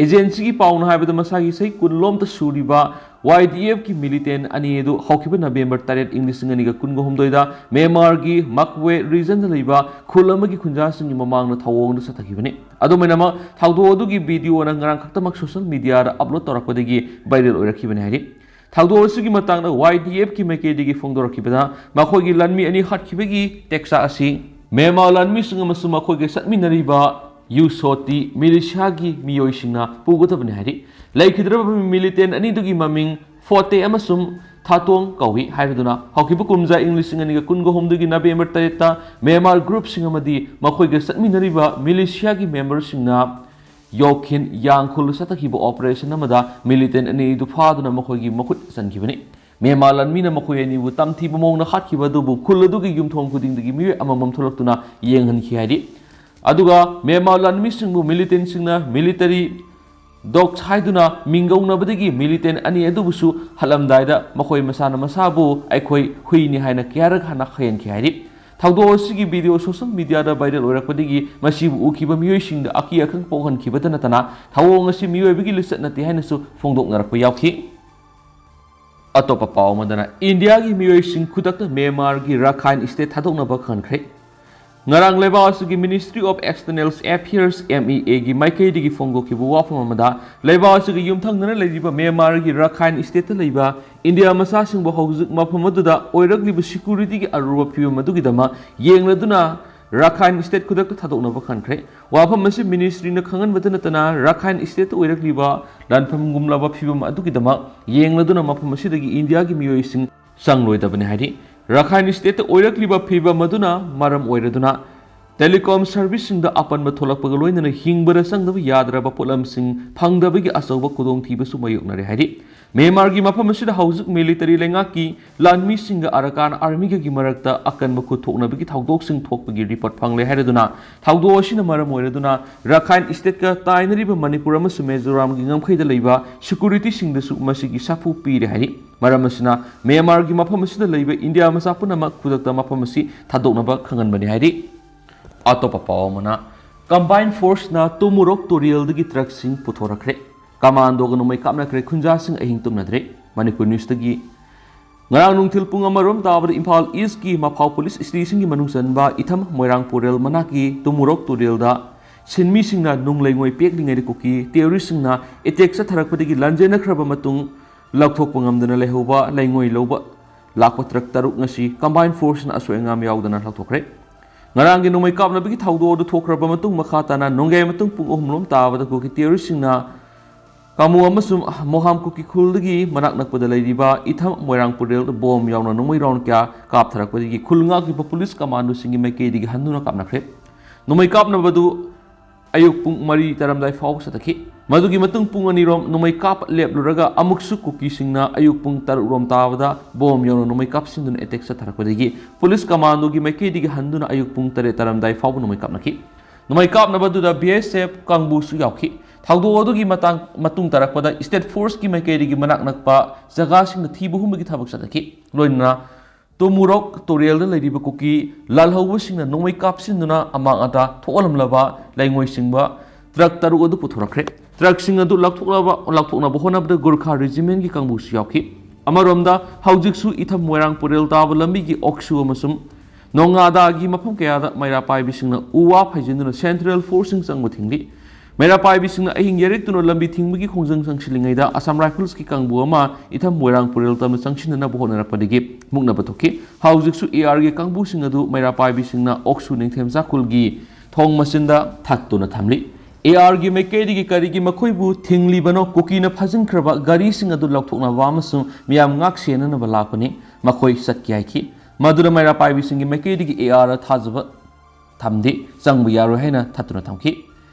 ꯑꯦꯖꯦꯟꯁꯤꯒꯤ ꯄꯥꯎꯅ ꯍꯥꯏꯕꯗ, ꯃꯁꯥꯒꯤ ꯆꯍꯤ ꯀꯨꯟꯂꯣꯝꯇ ꯁꯨꯔꯤꯕ ꯋꯥꯏ ꯗꯤ ꯑꯦꯐꯀꯤ ꯃꯤꯂꯤꯇꯦꯟ ꯑꯅꯤ ꯑꯗꯨ ꯍꯧꯈꯤꯕ ꯅꯕꯦꯝꯕꯔ ꯇꯔꯦꯠ, ꯏꯪ ꯂꯤꯁꯤꯡ ꯑꯅꯤꯒ ꯀꯨꯟꯒ ꯍꯨꯝꯗꯣꯏꯗ ꯃ꯭ꯌꯥꯟꯃꯥꯔꯒꯤ ꯃꯛꯋꯦ ꯔꯤꯖꯟꯗ ꯂꯩꯕ ꯈꯨꯜ ꯑꯃꯒꯤ ꯈꯨꯟꯖꯥꯁꯤꯡꯒꯤ ꯃꯃꯥꯡꯗ ꯊꯧꯑꯣꯡꯗ ꯆꯠꯊꯈꯤꯕꯅꯤ꯫ ꯑꯗꯨꯝ ꯑꯣꯏꯅꯃꯛ, ꯊꯧꯗꯣꯛ ꯑꯗꯨꯒꯤ ꯚꯤꯗꯤꯑꯣꯅ ꯉꯔꯥꯡ ꯈꯛꯇꯃꯛ ꯁꯣꯁꯤꯌꯦꯜ ꯃꯤꯗꯤꯌꯥꯗ ꯑꯞꯂꯣꯗ ꯇꯧꯔꯛꯄꯗꯒꯤ ꯚꯥꯏꯔꯦꯜ ꯑꯣꯏꯔꯛꯈꯤꯕꯅꯤ ꯍꯥꯏꯔꯤ꯫ ꯊꯧꯗꯣꯛ ꯑꯁꯤꯒꯤ ꯃꯇꯥꯡꯗ ꯋꯥꯏ ꯗꯤ ꯑꯦꯐꯀꯤ ꯃꯥꯏꯀꯩꯗꯒꯤ ꯐꯣꯡꯗꯣꯔꯛꯈꯤꯕꯗ, ꯃꯈꯣꯏꯒꯤ ꯂꯥꯟꯃꯤ ꯑꯅꯤ ꯍꯥꯠꯈꯤꯕꯒꯤ ꯇꯦꯛꯆꯥꯛ ꯑꯁꯤ ꯃ꯭ꯌꯥꯟꯃꯥꯔ ꯂꯥꯟꯃꯤꯁꯤꯡ ꯑꯃꯁꯨꯡ ꯃꯈꯣꯏꯒ ꯆꯠꯃꯤꯟꯅꯔꯤꯕ ꯌꯨ ꯁꯣꯇꯤ ꯃꯤꯂꯤꯁꯤꯌꯥꯒꯤ ꯃꯤꯑꯣꯏꯁꯤꯡꯅ ꯄꯨꯒꯗꯕꯅꯤ ꯍꯥꯏꯔꯤ꯫ ꯂꯩꯈꯤꯗ꯭ꯔꯕ ꯃꯤꯂꯤꯇꯦꯟ ꯑꯅꯤꯗꯨꯒꯤ ꯃꯃꯤꯡ ꯐꯣꯇꯦ ꯑꯃꯁꯨꯡ ꯊꯥꯇꯣꯡ ꯀꯧꯏ ꯍꯥꯏꯔꯗꯨꯅ, ꯍꯧꯈꯤꯕ ꯀꯨꯝꯖꯥ ꯏꯪ ꯂꯤꯁꯤꯡ ꯑꯅꯤꯒ ꯀꯨꯟꯒ ꯍꯨꯝꯗꯣꯏꯒꯤ ꯅꯕꯦꯝꯕꯔ ꯇꯔꯦꯠꯇ ꯃ꯭ꯌꯥꯟꯃꯥꯔ ꯒ꯭ꯔꯨꯞꯁꯤꯡ ꯑꯃꯗꯤ ꯃꯈꯣꯏꯒ ꯆꯠꯃꯤꯟꯅꯔꯤꯕ ꯃꯤꯂꯤꯁꯤꯌꯥꯒꯤ ꯃꯦꯝꯕꯔꯁꯤꯡꯅ ꯌꯣꯈꯤꯟ ꯌꯥꯡꯈꯨꯜꯗ ꯆꯠꯊꯈꯤꯕ ꯑꯣꯄꯔꯦꯁꯟ ꯑꯃꯗ ꯃꯤꯂꯤꯇꯦꯟ ꯑꯅꯤ ꯑꯗꯨ ꯐꯥꯗꯨꯅ ꯃꯈꯣꯏꯒꯤ ꯃꯈꯨꯠ ꯆꯟꯈꯤꯕꯅꯤ꯫ ꯃ꯭ꯌꯥꯟꯃꯥꯔ ꯂꯥꯟꯃꯤꯅ ꯃꯈꯣꯏ ꯑꯅꯤꯕꯨ ꯇꯝꯊꯤꯕ ꯃꯑꯣꯡꯗ ꯍꯥꯠꯈꯤꯕ ꯑꯗꯨꯕꯨ ꯈꯨꯜ ꯑꯗꯨꯒꯤ ꯌꯨꯝꯊꯣꯡ ꯈꯨꯗꯤꯡꯗꯒꯤ ꯃꯤꯑꯣꯏ ꯑꯃꯃꯝ ꯊꯣꯛꯂꯛꯇꯨꯅ ꯌꯦꯡꯍꯟꯈꯤ ꯍꯥꯏꯔꯤ꯫ ꯑꯗꯨꯒ ꯃ꯭ꯌꯥꯟꯃꯥꯔ ꯂꯥꯟꯃꯤꯁꯤꯡꯕꯨ ꯃꯤꯂꯤꯇꯦꯟꯁꯤꯡꯅ ꯃꯤꯂꯤꯇꯔꯤ ꯗꯣꯒꯁ ꯍꯥꯏꯗꯨꯅ ꯃꯤꯡꯒꯧꯅꯕꯗꯒꯤ ꯃꯤꯂꯤꯇꯦꯟ ꯑꯅꯤ ꯑꯗꯨꯕꯨꯁꯨ ꯍꯥꯠꯂꯝꯗꯥꯏꯗ ꯃꯈꯣꯏ ꯃꯁꯥꯅ ꯃꯁꯥꯕꯨ "ꯑꯩꯈꯣꯏ ꯍꯨꯏꯅꯤ" ꯍꯥꯏꯅ ꯀꯌꯥꯔꯛ ꯍꯟꯅ ꯍꯥꯏꯍꯟꯈꯤ ꯍꯥꯏꯔꯤ꯫ ꯊꯧꯗꯣꯛ ꯑꯁꯤꯒꯤ ꯚꯤꯗꯤꯑꯣ ꯁꯣꯁꯤꯌꯦꯜ ꯃꯤꯗꯤꯌꯥꯗ ꯚꯥꯏꯔꯦꯜ ꯑꯣꯏꯔꯛꯄꯗꯒꯤ ꯃꯁꯤꯕꯨ ꯎꯈꯤꯕ ꯃꯤꯑꯣꯏꯁꯤꯡꯗ ꯑꯀꯤ ꯑꯈꯪ ꯄꯣꯛꯍꯟꯈꯤꯕꯇ ꯅꯠꯇꯅ, ꯊꯧꯑꯣꯡ ꯑꯁꯤ ꯃꯤꯑꯣꯏꯕꯒꯤ ꯂꯤꯆꯠ ꯅꯠꯇꯦ ꯍꯥꯏꯅꯁꯨ ꯐꯣꯡꯗꯣꯛꯅꯔꯛꯄ ꯌꯥꯎꯈꯤ꯫ ꯑꯇꯣꯞꯄ ꯄꯥꯎ ꯑꯃꯗꯅ, ꯏꯟꯗꯤꯌꯥꯒꯤ ꯃꯤꯑꯣꯏꯁꯤꯡ ꯈꯨꯗꯛꯇ ꯃ꯭ꯌꯥꯟꯃꯥꯔꯒꯤ ꯔꯥꯈꯥꯏꯟ ꯁ꯭ꯇꯦꯠ ꯊꯥꯗꯣꯛꯅꯕ ꯈꯪꯈ꯭ꯔꯦ꯫ ꯉꯔꯥꯡ ꯂꯩꯕꯥꯛ ꯑꯁꯤꯒꯤ Ministry of External Affairs, M E A, ꯒꯤ ꯃꯥꯏꯀꯩꯗꯒꯤ ꯐꯣꯡꯗꯣꯛꯈꯤꯕ ꯋꯥꯐꯝ ꯑꯃꯗ, ꯂꯩꯕꯥꯛ ꯑꯁꯤꯒ ꯌꯨꯝꯊꯪꯅꯅ ꯂꯩꯔꯤꯕ ꯃ꯭ꯌꯥꯟꯃꯥꯔꯒꯤ ꯔꯥꯈꯥꯏꯟ ꯁ꯭ꯇꯦꯠꯇ ꯂꯩꯕ ꯏꯟꯗꯤꯌꯥ ꯃꯆꯥꯁꯤꯡꯕꯨ ꯍꯧꯖꯤꯛ ꯃꯐꯝ ꯑꯗꯨꯗ ꯑꯣꯏꯔꯛꯂꯤꯕ ꯁꯦꯀ꯭ꯌꯨꯔꯤꯇꯤꯒꯤ ꯑꯔꯨꯕ ꯐꯤꯕꯝ ꯑꯗꯨꯒꯤꯗꯃꯛ ꯌꯦꯡꯂꯗꯨꯅ ꯔꯥꯈꯥꯏꯟ ꯁ꯭ꯇꯦꯠ ꯈꯨꯗꯛꯇ ꯊꯥꯗꯣꯛꯅꯕ ꯈꯟꯈ꯭ꯔꯦ꯫ ꯋꯥꯐꯝ ꯑꯁꯤ ꯃꯤꯅꯤꯁꯇ꯭ꯔꯤꯅ ꯈꯪꯍꯟꯕꯇ ꯅꯠꯇꯅ, ꯔꯥꯈꯥꯏꯟ ꯁ꯭ꯇꯦꯠꯇ ꯑꯣꯏꯔꯛꯂꯤꯕ ꯂꯥꯟꯐꯝꯒꯨꯝꯂꯕ ꯐꯤꯕꯝ ꯑꯗꯨꯒꯤꯗꯃꯛ ꯌꯦꯡꯂꯗꯨꯅ ꯃꯐꯝ ꯑꯁꯤꯗꯒꯤ ꯏꯟꯗꯤꯌꯥꯒꯤ ꯃꯤꯑꯣꯏꯁꯤꯡ ꯆꯪꯂꯣꯏꯗꯕꯅꯤ ꯍꯥꯏꯔꯤ꯫ ꯔꯥꯈꯥꯏꯟ ꯁ꯭ꯇꯦꯠꯇ ꯑꯣꯏꯔꯛꯂꯤꯕ ꯐꯤꯕꯝ ꯑꯗꯨꯅ ꯃꯔꯝ ꯑꯣꯏꯔꯗꯨꯅ ꯇꯦꯂꯤꯀꯣꯝ ꯁꯔꯚꯤꯁꯁꯤꯡꯗ ꯑꯄꯟꯕ ꯊꯣꯛꯂꯛꯄꯒ ꯂꯣꯏꯅꯅ ꯍꯤꯡꯕꯗ ꯆꯪꯗꯕ ꯌꯥꯗ꯭ꯔꯕ ꯄꯣꯠꯂꯝꯁꯤꯡ ꯐꯪꯗꯕꯒꯤ ꯑꯆꯧꯕ ꯈꯨꯗꯣꯡꯊꯤꯕꯁꯨ ꯃꯥꯌꯣꯛꯅꯔꯦ ꯍꯥꯏꯔꯤ꯫ ꯃ꯭ꯌꯥꯟꯃꯥꯔꯒꯤ ꯃꯐꯝ ꯑꯁꯤꯗ ꯍꯧꯖꯤꯛ ꯃꯤꯂꯤꯇꯔꯤ ꯂꯩꯉꯥꯛꯀꯤ ꯂꯥꯟꯃꯤꯁꯤꯡꯒ ꯑꯔꯀꯥꯟ ꯑꯥꯔꯃꯤꯒꯒꯤ ꯃꯔꯛꯇ ꯑꯀꯟꯕ ꯈꯨꯠ ꯊꯣꯛꯅꯕꯒꯤ ꯊꯧꯗꯣꯛꯁꯤꯡ ꯊꯣꯛꯄꯒꯤ ꯔꯤꯄꯣꯔꯠ ꯐꯪꯂꯦ ꯍꯥꯏꯔꯗꯨꯅ, ꯊꯧꯗꯣꯛ ꯑꯁꯤꯅ ꯃꯔꯝ ꯑꯣꯏꯔꯗꯨꯅ ꯔꯥꯈꯥꯏꯟ ꯁ꯭ꯇꯦꯠꯀ ꯇꯥꯏꯅꯔꯤꯕ ꯃꯅꯤꯄꯨꯔ ꯑꯃꯁꯨꯡ ꯃꯤꯖꯣꯔꯥꯝꯒꯤ ꯉꯝꯈꯩꯗ ꯂꯩꯕ ꯁꯦꯀ꯭ꯌꯨꯔꯤꯇꯤꯁꯤꯡꯗꯁꯨ ꯃꯁꯤꯒꯤ ꯁꯥꯐꯨ ꯄꯤꯔꯦ ꯍꯥꯏꯔꯤ꯫ ꯃꯔꯝ ꯑꯁꯤꯅ ꯃ꯭ꯌꯥꯟꯃꯥꯔꯒꯤ ꯃꯐꯝ ꯑꯁꯤꯗ ꯂꯩꯕ ꯏꯟꯗꯤꯌꯥ ꯃꯆꯥ ꯄꯨꯝꯅꯃꯛ ꯈꯨꯗꯛꯇ ꯃꯐꯝ ꯑꯁꯤ ꯊꯥꯗꯣꯛꯅꯕ ꯈꯪꯍꯟꯕꯅꯤ ꯍꯥꯏꯔꯤ꯫ ꯑꯇꯣꯞꯄ ꯄꯥꯎ ꯑꯃꯅ, ꯀꯝꯕꯥꯏꯟ ꯐꯣꯔꯁꯅ ꯇꯨꯃꯨꯔꯣꯛ ꯇꯨꯔꯦꯜꯗꯒꯤ ꯇ꯭ꯔꯛꯁꯤꯡ ꯄꯨꯊꯣꯔꯛꯈ꯭ꯔꯦ꯫ ꯀꯃꯥꯟꯗꯣꯒ ꯅꯣꯡꯃꯩ ꯀꯥꯞꯅꯈ꯭ꯔꯦ꯫ ꯈꯨꯟꯖꯥꯁꯤꯡ ꯑꯍꯤꯡ ꯇꯨꯝꯅꯗ꯭ꯔꯦ꯫ ꯃꯅꯤꯄꯨꯔ ꯅ꯭ꯌꯨꯁꯇꯒꯤ꯫ ꯉꯔꯥꯡ ꯅꯨꯡꯊꯤꯜ ꯄꯨꯡ ꯑꯃꯔꯣꯝ ꯇꯥꯕꯗ ꯏꯝꯐꯥꯜ ꯏꯁꯀꯤ ꯃꯐꯥꯎ ꯄꯨꯂꯤꯁ ꯁ꯭ꯇꯦꯁꯟꯒꯤ ꯃꯅꯨꯡ ꯆꯟꯕ ꯏꯊꯝ ꯃꯣꯏꯔꯥꯡ ꯄꯨꯔꯦꯜ ꯃꯅꯥꯛꯀꯤ ꯇꯨꯃꯨꯔꯣꯛ ꯇꯨꯔꯦꯜꯗ ꯁꯤꯟꯃꯤꯁꯤꯡꯅ ꯅꯨꯡ ꯂꯩꯉꯣꯏ ꯄꯦꯛꯂꯤꯉꯩꯗ ꯀꯨꯀꯤ ꯇꯦꯔꯣꯔꯤꯁ꯭ꯠꯁꯤꯡꯅ ꯑꯦꯇꯦꯛ ꯆꯠꯊꯔꯛꯄꯗꯒꯤ ꯂꯥꯟꯖꯦꯟꯅꯈ꯭ꯔꯕ ꯃꯇꯨꯡ ꯂꯧꯊꯣꯛꯄ ꯉꯝꯗꯅ ꯂꯩꯍꯧꯕ ꯂꯩꯉꯣꯏ ꯂꯧꯕ ꯂꯥꯛꯄ ꯇ꯭ꯔꯛ ꯇꯔꯨꯛ ꯉꯁꯤ ꯀꯝꯕꯥꯏꯟ ꯐꯣꯔꯁꯅ ꯑꯁꯣꯏ ꯑꯉꯥꯝ ꯌꯥꯎꯗꯅ ꯂꯧꯊꯣꯛꯈ꯭ꯔꯦ꯫ ꯉꯔꯥꯡꯒꯤ ꯅꯣꯡꯃꯩ ꯀꯥꯞꯅꯕꯒꯤ ꯊꯧꯗꯣꯛ ꯑꯗꯨ ꯊꯣꯛꯈ꯭ꯔꯕ ꯃꯇꯨꯡ ꯃꯈꯥ ꯇꯥꯅ ꯅꯣꯡꯌꯥꯏ ꯃꯇꯨꯡ ꯄꯨꯡ ꯑꯍꯨꯝ ꯂꯣꯝ ꯇꯥꯕꯗ ꯀꯨꯀꯤ ꯇꯦꯔꯣꯔꯤꯁ꯭ꯠꯁꯤꯡꯅ ꯀꯥꯃꯨ ꯑꯃꯁꯨꯡ ꯃꯣꯍꯥꯝ ꯀꯨꯀꯤ ꯈꯨꯜꯗꯒꯤ ꯃꯅꯥꯛ ꯅꯛꯄꯗ ꯂꯩꯔꯤꯕ ꯏꯊꯝ ꯃꯣꯏꯔꯥꯡ ꯄꯨꯔꯦꯜꯗ ꯕꯣꯝ ꯌꯥꯎꯅ ꯅꯣꯡꯃꯩ ꯔꯥꯎꯟ ꯀꯌꯥ ꯀꯥꯞꯊꯔꯛꯄꯗꯒꯤ ꯈꯨꯜ ꯉꯥꯛꯂꯤꯕ ꯄꯨꯂꯤꯁ ꯀꯃꯥꯟꯗꯣꯁꯤꯡꯒꯤ ꯃꯥꯏꯀꯩꯗꯒꯤ ꯍꯟꯗꯨꯅ ꯀꯥꯞꯅꯈ꯭ꯔꯦ꯫ ꯅꯣꯡꯃꯩ ꯀꯥꯞꯅꯕꯗꯨ ꯑꯌꯨꯛ ꯄꯨꯡ ꯃꯔꯤ ꯇꯥꯔꯝꯗꯥꯏ ꯐꯥꯎꯕ ꯆꯠꯊꯈꯤ꯫ ꯃꯗꯨꯒꯤ ꯃꯇꯨꯡ ꯄꯨꯡ ꯑꯅꯤꯔꯣꯝ ꯅꯣꯡꯃꯩ ꯀꯥꯞꯄ ꯂꯦꯞꯂꯨꯔꯒ ꯑꯃꯨꯛꯁꯨ ꯀꯨꯀꯤꯁꯤꯡꯅ ꯑꯌꯨꯛ ꯄꯨꯡ ꯇꯔꯨꯛ ꯔꯣꯝ ꯇꯥꯕꯗ ꯕꯣꯝ ꯌꯥꯎꯅ ꯅꯣꯡꯃꯩ ꯀꯥꯞꯁꯤꯟꯗꯨꯅ ꯑꯦꯇꯦꯛ ꯆꯠꯊꯔꯛꯄꯗꯒꯤ ꯄꯨꯂꯤꯁ ꯀꯃꯥꯟꯗꯣꯒꯤ ꯃꯥꯏꯀꯩꯗꯒꯤ ꯍꯟꯗꯨꯅ ꯑꯌꯨꯛ ꯄꯨꯡ ꯇꯔꯦꯠ ꯇꯥꯔꯝꯗꯥꯏ ꯐꯥꯎꯕ ꯅꯣꯡꯃꯩ ꯀꯥꯞꯅꯈꯤ꯫ ꯅꯣꯡꯃꯩ ꯀꯥꯞꯅꯕꯗꯨꯗ ꯕꯤ ꯑꯦꯁ ꯑꯦꯐ ꯀꯥꯡꯕꯨꯁꯨ ꯌꯥꯎꯈꯤ꯫ ꯊꯧꯗꯣꯛ ꯑꯗꯨꯒꯤ ꯃꯇꯥꯡ, ꯃꯇꯨꯡ ꯇꯥꯔꯛꯄꯗ ꯁ꯭ꯇꯦꯠ ꯐꯣꯔꯁꯀꯤ ꯃꯥꯏꯀꯩꯗꯒꯤ ꯃꯅꯥꯛ ꯅꯛꯄ ꯖꯒꯥꯁꯤꯡꯗ ꯊꯤꯕ ꯍꯨꯝꯕꯒꯤ ꯊꯕꯛ ꯆꯠꯊꯈꯤ꯫ ꯂꯣꯏꯅꯅ ꯇꯨꯃꯨꯔꯣꯛ ꯇꯨꯔꯦꯜꯗ ꯂꯩꯔꯤꯕ ꯀꯨꯀꯤ ꯂꯥꯜꯍꯧꯕꯁꯤꯡꯅ ꯅꯣꯡꯃꯩ ꯀꯥꯞꯁꯤꯟꯗꯨꯅ ꯑꯃꯥꯡ ꯑꯇꯥ ꯊꯣꯛꯍꯜꯂꯝꯂꯕ ꯂꯩꯉꯣꯏ ꯆꯤꯡꯕ ꯇ꯭ꯔꯛ ꯇꯔꯨꯛ ꯑꯗꯨ ꯄꯨꯊꯣꯔꯛꯈ꯭ꯔꯦ꯫ ꯇ꯭ꯔꯛꯁꯤꯡ ꯑꯗꯨ ꯂꯧꯊꯣꯛꯅꯕ, ꯂꯧꯊꯣꯛꯅꯕ ꯍꯣꯠꯅꯕꯗ ꯒꯨꯔꯈꯥ ꯔꯦꯖꯤꯃꯦꯟꯒꯤ ꯀꯥꯡꯕꯨꯁꯨ ꯌꯥꯎꯈꯤ꯫ ꯑꯃꯔꯣꯝꯗ, ꯍꯧꯖꯤꯛꯁꯨ ꯏꯊꯝ ꯃꯣꯏꯔꯥꯡ ꯄꯨꯔꯦꯜ ꯇꯥꯕ ꯂꯝꯕꯤꯒꯤ ꯑꯣꯛꯁꯨ ꯑꯃꯁꯨꯡ ꯅꯣꯡꯉꯥꯗꯥꯒꯤ ꯃꯐꯝ ꯀꯌꯥꯗ ꯃꯩꯔꯥ ꯄꯥꯏꯕꯤꯁꯤꯡꯅ ꯎ ꯋꯥ ꯐꯩꯖꯤꯟꯗꯨꯅ ꯁꯦꯟꯇ꯭ꯔꯦꯜ ꯐꯣꯔꯁꯁꯤꯡ ꯆꯪꯕ ꯊꯤꯡꯂꯤ꯫ ꯃꯩꯔꯥ ꯄꯥꯏꯕꯤꯁꯤꯡꯅ ꯑꯍꯤꯡ ꯌꯥꯔꯦꯛꯇꯨꯅ ꯂꯝꯕꯤ ꯊꯤꯡꯕꯒꯤ ꯈꯣꯡꯖꯪ ꯆꯪꯁꯤꯜꯂꯤꯉꯩꯗ ꯑꯁꯥꯝ ꯔꯥꯏꯐꯜꯁꯀꯤ ꯀꯥꯡꯕꯨ ꯑꯃ ꯏꯊꯝ ꯃꯣꯏꯔꯥꯡ ꯄꯨꯔꯦꯜ ꯇꯝꯅ ꯆꯪꯁꯤꯟꯅꯅꯕ ꯍꯣꯠꯅꯔꯛꯄꯗꯒꯤ ꯃꯨꯛꯅꯕ ꯊꯣꯛꯈꯤ꯫ ꯍꯧꯖꯤꯛꯁꯨ ꯑꯦ ꯑꯥꯔꯒꯤ ꯀꯥꯡꯕꯨꯁꯤꯡ ꯑꯗꯨ ꯃꯩꯔꯥ ꯄꯥꯏꯕꯤꯁꯤꯡꯅ ꯑꯣꯛꯁꯨ ꯅꯤꯡꯊꯦꯝꯆꯥ ꯈꯨꯜꯒꯤ ꯊꯣꯡ ꯃꯆꯤꯟꯗ ꯊꯠꯇꯨꯅ ꯊꯝꯂꯤ꯫ ꯑꯦ ꯑꯥꯔꯒꯤ ꯃꯥꯏꯀꯩꯗꯒꯤ ꯀꯔꯤꯒꯤ ꯃꯈꯣꯏꯕꯨ ꯊꯤꯡꯂꯤꯕꯅꯣ? ꯀꯨꯀꯤꯅ ꯐꯥꯖꯤꯟꯈ꯭ꯔꯕ ꯒꯥꯔꯤꯁꯤꯡ ꯑꯗꯨ ꯂꯧꯊꯣꯛꯅꯕ ꯑꯃꯁꯨꯡ ꯃꯤꯌꯥꯝ ꯉꯥꯛ ꯁꯦꯟꯅꯅꯕ ꯂꯥꯛꯄꯅꯤ꯫ ꯃꯈꯣꯏ ꯆꯠꯀꯦ ꯍꯥꯏꯈꯤ꯫ ꯃꯗꯨꯅ ꯃꯩꯔꯥ ꯄꯥꯏꯕꯤꯁꯤꯡꯒꯤ ꯃꯥꯏꯀꯩꯗꯒꯤ ꯑꯦ ꯑꯥꯔ ꯊꯥꯖꯕ ꯊꯝꯗꯦ, ꯆꯪꯕ ꯌꯥꯔꯣꯏ ꯍꯥꯏꯅ ꯊꯠꯇꯨꯅ ꯊꯝꯈꯤ꯫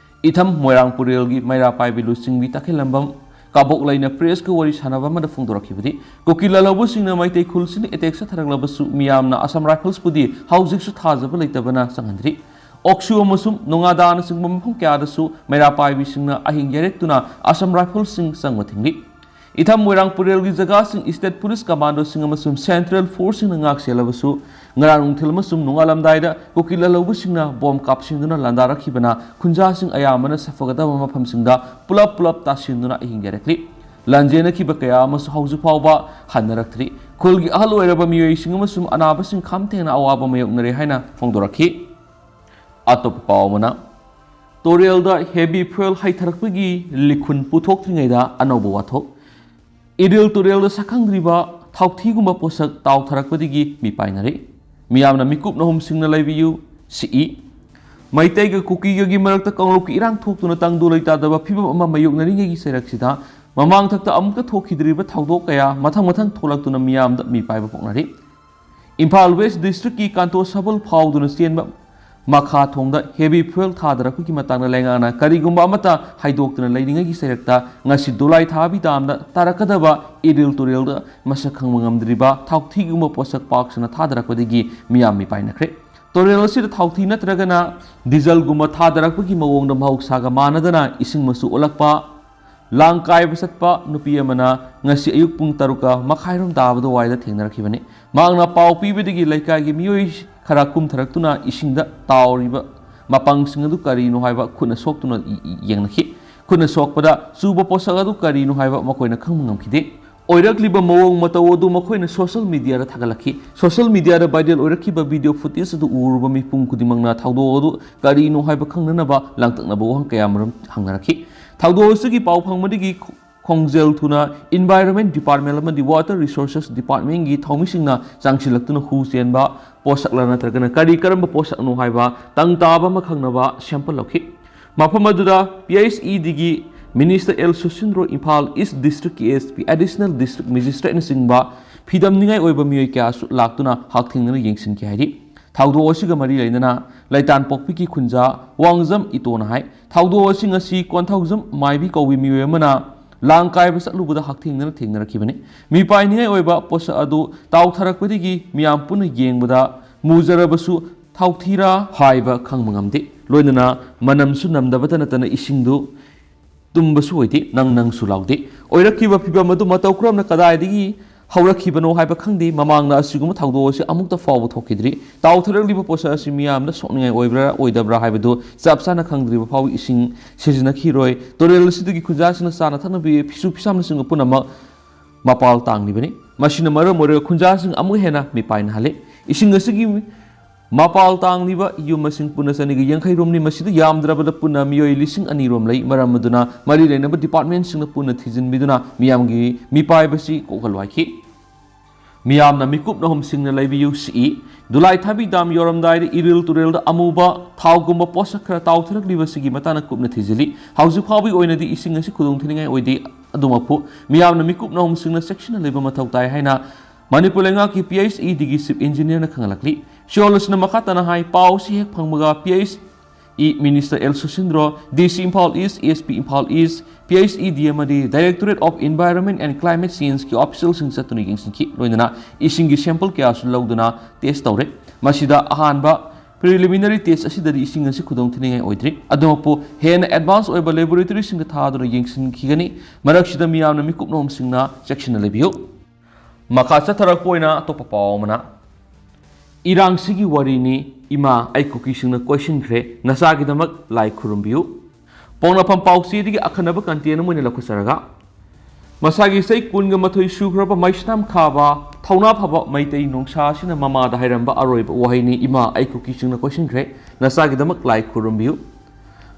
ꯏꯊꯝ ꯃꯣꯏꯔꯥꯡ ꯄꯨꯔꯦꯜꯒꯤ ꯃꯩꯔꯥ ꯄꯥꯏꯕꯤ ꯂꯨꯆꯤꯡꯕꯤ ꯇꯈꯦꯜꯂꯝꯕꯝ ꯀꯕꯣꯛ ꯂꯩꯅ ꯄ꯭ꯔꯦꯁꯀ ꯋꯥꯔꯤ ꯁꯥꯟꯅꯕ ꯑꯃꯗ ꯐꯣꯡꯗꯣꯔꯛꯈꯤꯕꯗꯤ, ꯀꯨꯀꯤ ꯂꯥꯜꯍꯧꯕꯁꯤꯡꯅ ꯃꯩꯇꯩ ꯈꯨꯜꯁꯤꯗ ꯑꯦꯇꯦꯛ ꯆꯠꯊꯔꯛꯂꯕꯁꯨ ꯃꯤꯌꯥꯝꯅ ꯑꯁꯥꯝ ꯔꯥꯏꯐꯜꯁꯄꯨꯗꯤ ꯍꯧꯖꯤꯛꯁꯨ ꯊꯥꯖꯕ ꯂꯩꯇꯕꯅ ꯆꯪꯍꯟꯗ꯭ꯔꯤ꯫ ꯑꯣꯛꯁꯨ ꯑꯃꯁꯨꯡ ꯅꯣꯉꯥꯗꯥꯅꯆꯤꯡꯕ ꯃꯐꯝ ꯀꯌꯥꯗꯁꯨ ꯃꯩꯔꯥ ꯄꯥꯏꯕꯤꯁꯤꯡꯅ ꯑꯍꯤꯡ ꯌꯥꯔꯦꯛꯇꯨꯅ ꯑꯁꯥꯝ ꯔꯥꯏꯐꯜꯁꯤꯡ ꯆꯪꯕ ꯊꯤꯡꯂꯤ꯫ ꯏꯊꯝ ꯃꯣꯏꯔꯥꯡ ꯄꯨꯔꯦꯜꯒꯤ ꯖꯒꯥꯁꯤꯡ ꯏꯁꯇꯦꯠ ꯄꯨꯂꯤꯁ ꯀꯃꯥꯟꯗꯣꯁꯤꯡ ꯑꯃꯁꯨꯡ ꯁꯦꯟꯇ꯭ꯔꯦꯜ ꯐꯣꯔꯁꯁꯤꯡꯅ ꯉꯥꯛ ꯁꯦꯜꯂꯕꯁꯨ, ꯉꯔꯥꯡ ꯅꯨꯡꯊꯤꯜ ꯑꯃꯁꯨꯡ ꯅꯣꯡꯉꯥꯜꯂꯝꯗꯥꯏꯗ ꯀꯨꯀꯤ ꯂꯥꯜꯍꯧꯕꯁꯤꯡꯅ ꯕꯣꯝ ꯀꯥꯞꯁꯤꯟꯗꯨꯅ ꯂꯥꯟꯗꯥꯔꯛꯈꯤꯕꯅ ꯈꯨꯟꯖꯥꯁꯤꯡ ꯑꯌꯥꯝꯕꯅ ꯁꯥꯐꯒꯗꯕ ꯃꯐꯝꯁꯤꯡꯗ ꯄꯨꯂꯞ ꯄꯨꯂꯞ ꯇꯥꯁꯤꯟꯗꯨꯅ ꯑꯍꯤꯡ ꯌꯥꯔꯦꯛꯂꯤ꯫ ꯂꯥꯟꯖꯦꯟꯅꯈꯤꯕ ꯀꯌꯥ ꯑꯃꯁꯨ ꯍꯧꯖꯤꯛ ꯐꯥꯎꯕ ꯍꯟꯅꯔꯛꯇ꯭ꯔꯤ꯫ ꯈꯨꯜꯒꯤ ꯑꯍꯜ ꯑꯣꯏꯔꯕ ꯃꯤꯑꯣꯏꯁꯤꯡ ꯑꯃꯁꯨꯡ ꯑꯅꯥꯕꯁꯤꯡ ꯈꯝ ꯊꯦꯡꯅ ꯑꯋꯥꯕ ꯃꯥꯌꯣꯛꯅꯔꯦ ꯍꯥꯏꯅ ꯐꯣꯡꯗꯣꯔꯛꯈꯤ꯫ ꯑꯇꯣꯞꯄ ꯄꯥꯎ ꯑꯃꯅ, ꯇꯨꯔꯦꯜꯗ ꯍꯦꯚꯤ ꯐ꯭ꯌꯨꯑꯦꯜ ꯍꯩꯊꯔꯛꯄꯒꯤ ꯂꯤꯈꯨꯟ ꯄꯨꯊꯣꯛꯇ꯭ꯔꯤꯉꯩꯗ ꯑꯅꯧꯕ ꯋꯥꯊꯣꯛ꯫ ꯏꯔꯤꯜ ꯇꯨꯔꯦꯜꯗ ꯁꯛꯈꯪꯗ꯭ꯔꯤꯕ ꯊꯥꯎꯊꯤꯒꯨꯝꯕ ꯄꯣꯠꯁꯛ ꯇꯥꯎꯊꯔꯛꯄꯗꯒꯤ ꯃꯤꯄꯥꯏꯅꯔꯤ꯫ ꯃꯤꯌꯥꯝꯅ ꯃꯤꯀꯨꯞ ꯅꯍꯨꯝꯁꯤꯡꯅ ꯂꯩꯕꯤꯌꯨ꯫ ꯁꯤꯏ꯫ ꯃꯩꯇꯩꯒ ꯀꯨꯀꯤꯒꯒꯤ ꯃꯔꯛꯇ ꯀꯥꯡꯂꯨꯞꯀꯤ ꯏꯔꯥꯡ ꯊꯣꯛꯇꯨꯅ ꯇꯪꯗꯨ ꯂꯩꯇꯥꯗꯕ ꯐꯤꯕꯝ ꯑꯃ ꯃꯥꯌꯣꯛꯅꯔꯤꯉꯩꯒꯤ ꯆꯩꯔꯛꯁꯤꯗ, ꯃꯃꯥꯡꯊꯛꯇ ꯑꯃꯨꯛꯇ ꯊꯣꯛꯈꯤꯗ꯭ꯔꯤꯕ ꯊꯧꯗꯣꯛ ꯀꯌꯥ ꯃꯊꯪ ꯃꯊꯪ ꯊꯣꯛꯂꯛꯇꯨꯅ ꯃꯤꯌꯥꯝꯗ ꯃꯤꯄꯥꯏꯕ ꯄꯣꯛꯅꯔꯤ꯫ ꯏꯝꯐꯥꯜ ꯋꯦꯁ ꯗꯤꯁꯇ꯭ꯔꯤꯛꯀꯤ ꯀꯥꯟꯇꯣ ꯁꯕꯜ ꯐꯥꯎꯗꯨꯅ ꯆꯦꯟꯕ ꯃꯈꯥ ꯊꯣꯡꯗ ꯍꯦꯚꯤ ꯐ꯭ꯌꯨꯑꯦꯜ ꯊꯥꯗꯔꯛꯄꯒꯤ ꯃꯇꯥꯡꯗ ꯂꯩꯉꯥꯛꯅ ꯀꯔꯤꯒꯨꯝꯕ ꯑꯃꯠꯇ ꯍꯥꯏꯗꯣꯛꯇꯨꯅ ꯂꯩꯔꯤꯉꯩꯒꯤ ꯆꯩꯔꯛꯇ, ꯉꯁꯤ ꯗꯣꯂꯥꯏ ꯊꯥꯕꯤ ꯗꯥꯝꯗ ꯇꯥꯔꯛꯀꯗꯕ ꯏꯔꯤꯜ ꯇꯨꯔꯦꯜꯗ ꯃꯁꯛ ꯈꯪꯕ ꯉꯝꯗ꯭ꯔꯤꯕ ꯊꯥꯎꯊꯤꯒꯨꯝꯕ ꯄꯣꯠꯁꯛ ꯄꯥꯛ ꯁꯟꯅ ꯊꯥꯗꯔꯛꯄꯗꯒꯤ ꯃꯤꯌꯥꯝ ꯃꯤꯄꯥꯏꯅꯈ꯭ꯔꯦ꯫ ꯇꯨꯔꯦꯜ ꯑꯁꯤꯗ ꯊꯥꯎꯊꯤ ꯅꯠꯇ꯭ꯔꯒꯅ ꯗꯤꯖꯜꯒꯨꯝꯕ ꯊꯥꯗꯔꯛꯄꯒꯤ ꯃꯑꯣꯡꯗ ꯃꯍꯧꯁꯥꯒ ꯃꯥꯟꯅꯗꯅ ꯏꯁꯤꯡ ꯃꯆꯨ ꯑꯣꯜꯂꯛꯄ, ꯂꯥꯡ ꯀꯥꯏꯕ ꯆꯠꯄ ꯅꯨꯄꯤ ꯑꯃꯅ ꯉꯁꯤ ꯑꯌꯨꯛ ꯄꯨꯡ ꯇꯔꯨꯛꯀ ꯃꯈꯥꯏꯔꯣꯝ ꯇꯥꯕ ꯑꯗꯨꯋꯥꯏꯗ ꯊꯦꯡꯅꯔꯛꯈꯤꯕꯅꯤ꯫ ꯃꯍꯥꯛꯅ ꯄꯥꯎ ꯄꯤꯕꯗꯒꯤ ꯂꯩꯀꯥꯏꯒꯤ ꯃꯤꯑꯣꯏ ꯈꯔ ꯀꯨꯝꯊꯔꯛꯇꯨꯅ ꯏꯁꯤꯡꯗ ꯇꯥꯎꯔꯤꯕ ꯃꯄꯪꯁꯤꯡ ꯑꯗꯨ ꯀꯔꯤꯅꯣ ꯍꯥꯏꯕ ꯈꯨꯠꯅ ꯁꯣꯛꯇꯨꯅ ꯌꯦꯡꯅꯈꯤ꯫ ꯈꯨꯠꯅ ꯁꯣꯛꯄꯗ ꯆꯨꯕ ꯄꯣꯠꯁꯛ ꯑꯗꯨ ꯀꯔꯤꯅꯣ ꯍꯥꯏꯕ ꯃꯈꯣꯏꯅ ꯈꯪꯕ ꯉꯝꯈꯤꯗꯦ꯫ ꯑꯣꯏꯔꯛꯂꯤꯕ ꯃꯑꯣꯡ ꯃꯇꯧ ꯑꯗꯨ ꯃꯈꯣꯏꯅ ꯁꯣꯁꯦꯜ ꯃꯤꯗꯤꯌꯥꯗ ꯊꯥꯒꯠꯂꯛꯈꯤ꯫ ꯁꯣꯁꯦꯜ ꯃꯤꯗꯤꯌꯥꯗ ꯚꯥꯏꯔꯦꯜ ꯑꯣꯏꯔꯛꯈꯤꯕ ꯚꯤꯗꯤꯑꯣ ꯐꯨꯇꯦꯖ ꯑꯗꯨ ꯎꯔꯨꯔꯕ ꯃꯤꯄꯨꯝ ꯈꯨꯗꯤꯡꯃꯛꯅ ꯊꯧꯗꯣꯛ ꯑꯗꯨ ꯀꯔꯤꯅꯣ ꯍꯥꯏꯕ ꯈꯪꯅꯅꯕ ꯂꯥꯡꯇꯛꯅꯕ ꯋꯥꯍꯪ ꯀꯌꯥ ꯑꯃꯔꯣꯝ ꯍꯪꯅꯔꯛꯈꯤ꯫ ꯊꯧꯗꯣꯛ ꯑꯁꯤꯒꯤ ꯄꯥꯎ ꯐꯪꯕꯗꯒꯤ ꯈꯣꯡꯖꯦꯜ ꯊꯨꯅ ꯏꯟꯚꯥꯏꯔꯣꯟꯃꯦꯟ ꯗꯤꯄꯥꯔꯠꯃꯦꯟ ꯑꯃꯗꯤ ꯋꯥꯇꯔ ꯔꯤꯁꯣꯔꯁꯦꯁ ꯗꯤꯄꯥꯔꯠꯃꯦꯟꯒꯤ ꯊꯧꯃꯤꯁꯤꯡꯅ ꯆꯪꯁꯤꯜꯂꯛꯇꯨꯅ ꯍꯨ ꯆꯦꯟꯕ ꯄꯣꯠꯁꯛꯂ ꯅꯠꯇ꯭ꯔꯒꯅ ꯀꯔꯤ ꯀꯔꯝꯕ ꯄꯣꯠꯁꯛꯅꯣ ꯍꯥꯏꯕ ꯇꯪ ꯇꯥꯕ ꯑꯃ ꯈꯪꯅꯕ ꯁꯦꯝꯄꯜ ꯂꯧꯈꯤ꯫ ꯃꯐꯝ ꯑꯗꯨꯗ ꯄꯤ H E ꯗꯤꯒꯤ minister L ꯁꯨꯁꯤꯟꯗ꯭ꯔꯣ, Imphal ꯏꯁ ꯗꯤꯁꯇ꯭ꯔꯤꯛꯀꯤ ꯑꯦꯁ ꯄꯤ, ꯑꯦꯗꯤꯁꯅꯦꯜ ꯗꯤꯁꯇ꯭ꯔꯤꯛ ꯃꯦꯖꯤꯁꯇ꯭ꯔꯦꯠꯅꯆꯤꯡꯕ ꯐꯤꯗꯝꯅꯤꯡꯉꯥꯏ ꯑꯣꯏꯕ ꯃꯤꯑꯣꯏ ꯀꯌꯥꯁꯨ ꯂꯥꯛꯇꯨꯅ ꯍꯛꯊꯦꯡꯅꯅ ꯌꯦꯡꯁꯤꯟꯈꯤ ꯍꯥꯏꯔꯤ꯫ ꯊꯧꯗꯣꯛ ꯑꯁꯤꯒ ꯃꯔꯤ ꯂꯩꯅꯅ ꯂꯩꯇꯥꯟꯄꯣꯛꯄꯤꯒꯤ ꯈꯨꯟꯖꯥ ꯋꯥꯡꯖꯝ ꯏꯇꯣꯅ ꯍꯥꯏ, ꯊꯧꯗꯣꯛ ꯑꯁꯤ ꯉꯁꯤ ꯀꯣꯟꯊꯧꯖꯝ ꯃꯥꯏꯕꯤ ꯀꯧꯕꯤ ꯃꯤꯑꯣꯏ ꯑꯃꯅ ꯂꯥꯡ ꯀꯥꯏꯕ ꯆꯠꯂꯨꯕꯗ ꯍꯛꯊꯦꯡꯅꯅ ꯊꯦꯡꯅꯔꯛꯈꯤꯕꯅꯤ꯫ ꯃꯤꯄꯥꯏꯅꯤꯡꯉꯥꯏ ꯑꯣꯏꯕ ꯄꯣꯠꯁꯛ ꯑꯗꯨ ꯇꯥꯎꯊꯔꯛꯄꯗꯒꯤ ꯃꯤꯌꯥꯝ ꯄꯨꯟꯅ ꯌꯦꯡꯕꯗ ꯃꯨꯖꯔꯕꯁꯨ ꯊꯥꯎꯊꯤꯔꯥ ꯍꯥꯏꯕ ꯈꯪꯕ ꯉꯝꯗꯦ꯫ ꯂꯣꯏꯅꯅ ꯃꯅꯝꯁꯨ ꯅꯝꯗꯕꯇ ꯅꯠꯇꯅ ꯏꯁꯤꯡꯗꯨ ꯇꯨꯝꯕꯁꯨ ꯑꯣꯏꯗꯦ, ꯅꯪ ꯅꯪꯁꯨ ꯂꯥꯎꯗꯦ꯫ ꯑꯣꯏꯔꯛꯈꯤꯕ ꯐꯤꯕꯝ ꯑꯗꯨ ꯃꯇꯧ ꯀꯔꯝꯅ ꯀꯗꯥꯏꯗꯒꯤ ꯍꯧꯔꯛꯈꯤꯕꯅꯣ ꯍꯥꯏꯕ ꯈꯪꯗꯦ꯫ ꯃꯃꯥꯡꯗ ꯑꯁꯤꯒꯨꯝꯕ ꯊꯧꯗꯣꯛ ꯑꯁꯤ ꯑꯃꯨꯛꯇ ꯐꯥꯎꯕ ꯊꯣꯛꯈꯤꯗ꯭ꯔꯤ꯫ ꯇꯥꯎꯊꯔꯛꯂꯤꯕ ꯄꯣꯠꯁꯛ ꯑꯁꯤ ꯃꯤꯌꯥꯝꯗ ꯁꯣꯛꯅꯤꯡꯉꯥꯏ ꯑꯣꯏꯕ꯭ꯔꯥ ꯑꯣꯏꯗꯕ꯭ꯔꯥ ꯍꯥꯏꯕꯗꯨ ꯆꯞ ꯆꯥꯅ ꯈꯪꯗ꯭ꯔꯤꯕ ꯐꯥꯎꯕ ꯏꯁꯤꯡ ꯁꯤꯖꯤꯟꯅꯈꯤꯔꯣꯏ꯫ ꯇꯨꯔꯦꯜ ꯑꯁꯤꯗꯒꯤ ꯈꯨꯟꯖꯥꯁꯤꯡꯅ ꯆꯥꯅ ꯊꯛꯅꯕ ꯐꯤꯁꯨ ꯐꯤꯁꯥꯝꯅꯆꯤꯡꯕ ꯄꯨꯝꯅꯃꯛ ꯃꯄꯥꯜ ꯇꯥꯡꯂꯤꯕꯅꯤ꯫ ꯃꯁꯤꯅ ꯃꯔꯝ ꯑꯣꯏꯔꯒ ꯈꯨꯟꯖꯥꯁꯤꯡ ꯑꯃꯨꯛ ꯍꯦꯟꯅ ꯃꯤꯄꯥꯏꯅꯍꯜꯂꯤ꯫ ꯏꯁꯤꯡ ꯑꯁꯤꯒꯤ ꯃꯄꯥꯜ ꯇꯥꯡꯂꯤꯕ ꯌꯨꯝ ꯃꯁꯤꯡ ꯄꯨꯟꯅ ꯆꯅꯤꯒ ꯌꯥꯡꯈꯩ ꯔꯣꯝꯅꯤ꯫ ꯃꯁꯤꯗ ꯌꯥꯝꯗ꯭ꯔꯕꯗ ꯄꯨꯟꯅ ꯃꯤꯑꯣꯏ ꯂꯤꯁꯤꯡ ꯑꯅꯤ ꯔꯣꯝ ꯂꯩ꯫ ꯃꯔꯝ ꯑꯗꯨꯅ ꯃꯔꯤ ꯂꯩꯅꯕ ꯗꯤꯄꯥꯔꯠꯃꯦꯟꯁꯤꯡꯅ ꯄꯨꯟꯅ ꯊꯤꯖꯤꯟꯕꯤꯗꯨꯅ ꯃꯤꯌꯥꯝꯒꯤ ꯃꯤꯄꯥꯏꯕꯁꯤ ꯀꯣꯛꯍꯜꯂꯨ ꯍꯥꯏꯈꯤ꯫ ꯃꯤꯌꯥꯝꯅ ꯃꯤꯀꯨꯞ ꯅꯍꯨꯝꯁꯤꯡꯅ ꯂꯩꯕꯤꯌꯨ꯫ ꯁꯤ ꯏ ꯗꯨꯂꯥꯏ ꯊꯥꯕꯤ ꯗꯥꯝ ꯌꯧꯔꯝꯗꯥꯏꯗ ꯏꯔꯤꯜ ꯇꯨꯔꯦꯜꯗ ꯑꯃꯨꯕ ꯊꯥꯎꯒꯨꯝꯕ ꯄꯣꯠꯁꯛ ꯈꯔ ꯇꯥꯎꯊꯔꯛꯂꯤꯕꯁꯤꯒꯤ ꯃꯇꯥꯡꯗ ꯀꯨꯞꯅ ꯊꯤꯖꯤꯜꯂꯤ꯫ ꯍꯧꯖꯤꯛ ꯐꯥꯎꯕꯒꯤ ꯑꯣꯏꯅꯗꯤ ꯏꯁꯤꯡ ꯑꯁꯤ ꯈꯨꯗꯣꯡꯊꯤꯅꯤꯡꯉꯥꯏ ꯑꯣꯏꯗꯦ꯫ ꯑꯗꯨꯃꯛꯄꯨ ꯃꯤꯌꯥꯝꯅ ꯃꯤꯀꯨꯞ ꯅꯍꯨꯝꯁꯤꯡꯅ ꯆꯦꯛꯁꯤꯟꯅ ꯂꯩꯕ ꯃꯊꯧ ꯇꯥꯏ ꯍꯥꯏꯅ ꯃꯅꯤꯄꯨꯔ ꯂꯩꯉꯥꯛꯀꯤ ꯄꯤ ꯑꯩꯆ ꯏ ꯗꯤꯒꯤ ꯆꯤꯐ ꯏꯟꯖꯤꯅꯤꯌꯔꯅ ꯈꯪꯍꯜꯂꯛꯂꯤ꯫ ꯁꯤꯑꯣꯜ ꯑꯁꯤꯅ ꯃꯈꯥ ꯇꯥꯅ ꯍꯥꯏ, ꯄꯥꯎ ꯑꯁꯤ ꯍꯦꯛ ꯐꯪꯕꯒ P H E minister L Susindro, D C Imphal east, A S P Imphal east, P H E D ꯑꯃꯗꯤ Directorate of Environment and Climate Changeꯀꯤ ꯑꯣꯐꯤꯁꯤꯌꯦꯜꯁꯤꯡ ꯆꯠꯇꯨꯅ ꯌꯦꯡꯁꯤꯟꯈꯤ꯫ ꯂꯣꯏꯅꯅ ꯏꯁꯤꯡꯒꯤ ꯁꯦꯝꯄꯜ ꯀꯌꯥꯁꯨ ꯂꯧꯗꯨꯅ ꯇꯦꯁ ꯇꯧꯔꯦ꯫ ꯃꯁꯤꯗ ꯑꯍꯥꯟꯕ ꯄ꯭ꯔꯤꯂꯤꯃꯤꯅꯔꯤ ꯇꯦꯁ ꯑꯁꯤꯗꯗꯤ ꯏꯁꯤꯡ ꯑꯁꯤ ꯈꯨꯗꯣꯡ ꯊꯤꯅꯤꯡꯉꯥꯏ ꯑꯣꯏꯗ꯭ꯔꯤ꯫ ꯑꯗꯨꯃꯛꯄꯨ ꯍꯦꯟꯅ ꯑꯦꯗꯚꯥꯟꯁ ꯑꯣꯏꯕ ꯂꯦꯕꯣꯔꯦꯇꯣꯔꯤꯁꯤꯡꯗ ꯊꯥꯗꯨꯅ ꯌꯦꯡꯁꯤꯟꯈꯤꯒꯅꯤ꯫ ꯃꯔꯛꯁꯤꯗ ꯃꯤꯌꯥꯝꯅ ꯃꯤꯀꯨꯞ ꯅꯍꯨꯝꯁꯤꯡꯅ ꯆꯦꯛꯁꯤꯟꯅ ꯂꯩꯕꯤꯌꯨ꯫ ꯃꯈꯥ ꯆꯠꯊꯔꯛꯄ ꯑꯣꯏꯅ ꯑꯇꯣꯞꯄ ꯄꯥꯎ ꯑꯃꯅ, ꯏꯔꯥꯡꯁꯤꯒꯤ ꯋꯥꯔꯤꯅꯤ, ꯏꯃꯥ ꯑꯩ ꯀꯨꯀꯤꯁꯤꯡꯅ ꯀꯣꯏꯁꯤꯟꯈ꯭ꯔꯦ, ꯅꯆꯥꯒꯤꯗꯃꯛ ꯂꯥꯏ ꯈꯨꯔꯨꯝꯕꯤꯌꯨ꯫ ꯄꯣꯛꯅꯐꯝ ꯄꯥꯎꯆꯦꯗꯒꯤ ꯑꯈꯟꯅꯕ ꯀꯟꯇꯦꯟ ꯑꯃ ꯑꯣꯏꯅ ꯂꯧꯈꯠꯆꯔꯒ, ꯃꯁꯥꯒꯤ ꯆꯍꯤ ꯀꯨꯟꯒ ꯃꯥꯊꯣꯏ ꯁꯨꯈ꯭ꯔꯕ ꯃꯩꯁꯅꯥꯝ ꯈꯥꯕ ꯊꯧꯅꯥ ꯐꯕ ꯃꯩꯇꯩ ꯅꯣꯡꯁꯥ ꯑꯁꯤꯅ ꯃꯃꯥꯗ ꯍꯥꯏꯔꯝꯕ ꯑꯔꯣꯏꯕ ꯋꯥꯍꯩꯅꯤ, "ꯏꯃꯥ ꯑꯩ ꯀꯨꯀꯤꯁꯤꯡꯅ ꯀꯣꯏꯁꯤꯟꯈ꯭ꯔꯦ, ꯅꯆꯥꯒꯤꯗꯃꯛ ꯂꯥꯏ ꯈꯨꯔꯨꯝꯕꯤꯌꯨ"꯫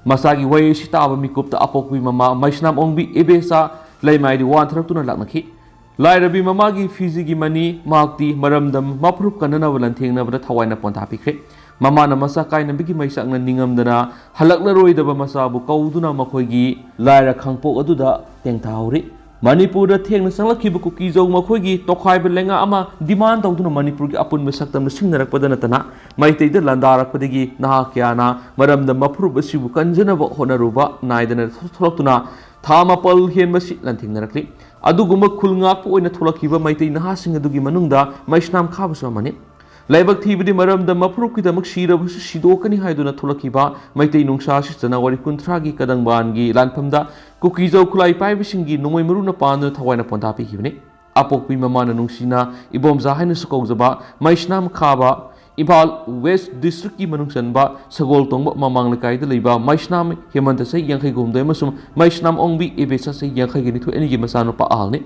ꯃꯆꯥꯒꯤ ꯋꯥꯍꯩ ꯑꯁꯤ ꯇꯥꯕ ꯃꯤꯀꯨꯞꯇ ꯑꯄꯣꯛꯄꯤ ꯃꯃꯥ ꯃꯩꯁꯅꯥꯝ ꯑꯣꯡꯕꯤ ꯏꯕꯦꯆꯥ ꯂꯩꯃꯥꯏꯗꯤ ꯋꯥꯟꯊꯔꯛꯇꯨꯅ ꯂꯥꯛꯅꯈꯤ꯫ ꯂꯥꯏꯔꯕꯤ ꯃꯃꯥꯒꯤ ꯐꯤꯖꯤꯒꯤ ꯃꯅꯤ ꯃꯍꯥꯛꯇꯤ ꯃꯔꯝꯗꯝ ꯃꯐꯨꯔꯨꯞ ꯀꯟꯅꯅꯕ ꯂꯥꯟꯊꯦꯡꯅꯕꯗ ꯊꯋꯥꯏꯅ ꯄꯣꯟꯊꯥ ꯄꯤꯈ꯭ꯔꯦ꯫ ꯃꯃꯥꯅ ꯃꯆꯥ ꯀꯥꯏꯅꯕꯒꯤ ꯃꯩꯆꯥꯛꯅ ꯅꯤꯡꯉꯝꯗꯅ ꯍꯜꯂꯛꯂꯔꯣꯏꯗꯕ ꯃꯆꯥꯕꯨ ꯀꯧꯗꯨꯅ ꯃꯈꯣꯏꯒꯤ ꯂꯥꯏꯔ ꯈꯥꯡꯄꯣꯛ ꯑꯗꯨꯗ ꯇꯦꯡꯊꯥꯍꯧꯔꯤ꯫ ꯃꯅꯤꯄꯨꯔꯗ ꯊꯦꯡꯅ ꯆꯪꯂꯛꯈꯤꯕ ꯀꯨꯀꯤꯖꯧ ꯃꯈꯣꯏꯒꯤ ꯇꯣꯈꯥꯏꯕ ꯂꯩꯉꯥꯛ ꯑꯃ demand ꯇꯧꯗꯨꯅ ꯃꯅꯤꯄꯨꯔꯒꯤ ꯑꯄꯨꯟꯕ ꯁꯛꯇꯝꯗ ꯁꯤꯡꯅꯔꯛꯄꯗ ꯅꯠꯇꯅ, ꯃꯩꯇꯩꯗ ꯂꯥꯟꯗꯥꯔꯛꯄꯗꯒꯤ ꯅꯍꯥ ꯀꯌꯥꯅ ꯃꯔꯝꯗꯝ ꯃꯄꯨꯔꯨꯞ ꯑꯁꯤꯕꯨ ꯀꯟꯖꯅꯕ ꯍꯣꯠꯅꯔꯨꯕ ꯅꯥꯏꯗꯅ ꯊꯣꯛꯂꯛꯇꯨꯅ ꯊꯥ ꯃꯥꯄꯜ ꯍꯦꯟꯕꯁꯤ ꯂꯥꯟꯊꯦꯡꯅꯔꯛꯂꯤ꯫ ꯑꯗꯨꯒꯨꯝꯕ ꯈꯨꯜ ꯉꯥꯛꯄ ꯑꯣꯏꯅ ꯊꯣꯛꯂꯛꯈꯤꯕ ꯃꯩꯇꯩ ꯅꯍꯥꯁꯤꯡ ꯑꯗꯨꯒꯤ ꯃꯅꯨꯡꯗ ꯃꯩꯁꯅꯥꯝ ꯈꯥꯕꯁꯨ ꯑꯃꯅꯤ꯫ ꯂꯥꯏꯕꯛ ꯊꯤꯕꯗꯤ ꯃꯔꯝꯗꯝ ꯃꯄꯨꯔꯨꯞꯀꯤꯗꯃꯛ ꯁꯤꯔꯕꯁꯨ ꯁꯤꯗꯣꯛꯀꯅꯤ ꯍꯥꯏꯗꯨꯅ ꯊꯣꯛꯂꯛꯈꯤꯕ ꯃꯩꯇꯩ ꯅꯨꯡꯁꯥ ꯑꯁꯤ ꯖꯅꯋꯥꯔꯤ ꯀꯨꯟꯊ꯭ꯔꯥꯒꯤ ꯀꯗꯪꯕꯥꯟꯒꯤ ꯂꯥꯟꯐꯝꯗ ꯀꯨꯀꯤꯖꯧ ꯈꯨꯠꯂꯥꯏ ꯄꯥꯏꯕꯁꯤꯡꯒꯤ ꯅꯣꯡꯃꯩ ꯃꯔꯨꯅ ꯄꯥꯟꯗꯨꯅ ꯊꯋꯥꯏꯅ ꯄꯣꯟꯗꯥ ꯄꯤꯈꯤꯕꯅꯤ꯫ ꯑꯄꯣꯛꯄꯤ ꯃꯃꯥꯅ ꯅꯨꯡꯁꯤꯅ ꯏꯕꯣꯝꯆꯥ ꯍꯥꯏꯅꯁꯨ ꯀꯧꯖꯕ ꯃꯩꯁꯅꯥꯝ ꯈꯥꯕ ꯏꯝꯐꯥꯜ ꯋꯦꯁ ꯗꯤꯁꯇ꯭ꯔꯤꯛꯀꯤ ꯃꯅꯨꯡ ꯆꯟꯕ ꯁꯒꯣꯜ ꯇꯣꯡꯕ ꯃꯃꯥꯡ ꯂꯩꯀꯥꯏꯗ ꯂꯩꯕ ꯃꯩꯁꯅꯥꯝ ꯍꯦꯃꯟꯇ ꯆꯍꯤ ꯌꯥꯡꯈꯩꯒ ꯍꯨꯝꯗꯣꯏ ꯑꯃꯁꯨꯡ ꯃꯩꯁꯅꯥꯝ ꯑꯣꯡꯕꯤ ꯏꯕꯦꯆꯥ ꯆꯍꯤ ꯌꯥꯡꯈꯩꯒ ꯅꯤꯊꯣꯏ ꯑꯅꯤꯒꯤ ꯃꯆꯥꯅꯨꯄꯥ ꯑꯍꯜꯅꯤ꯫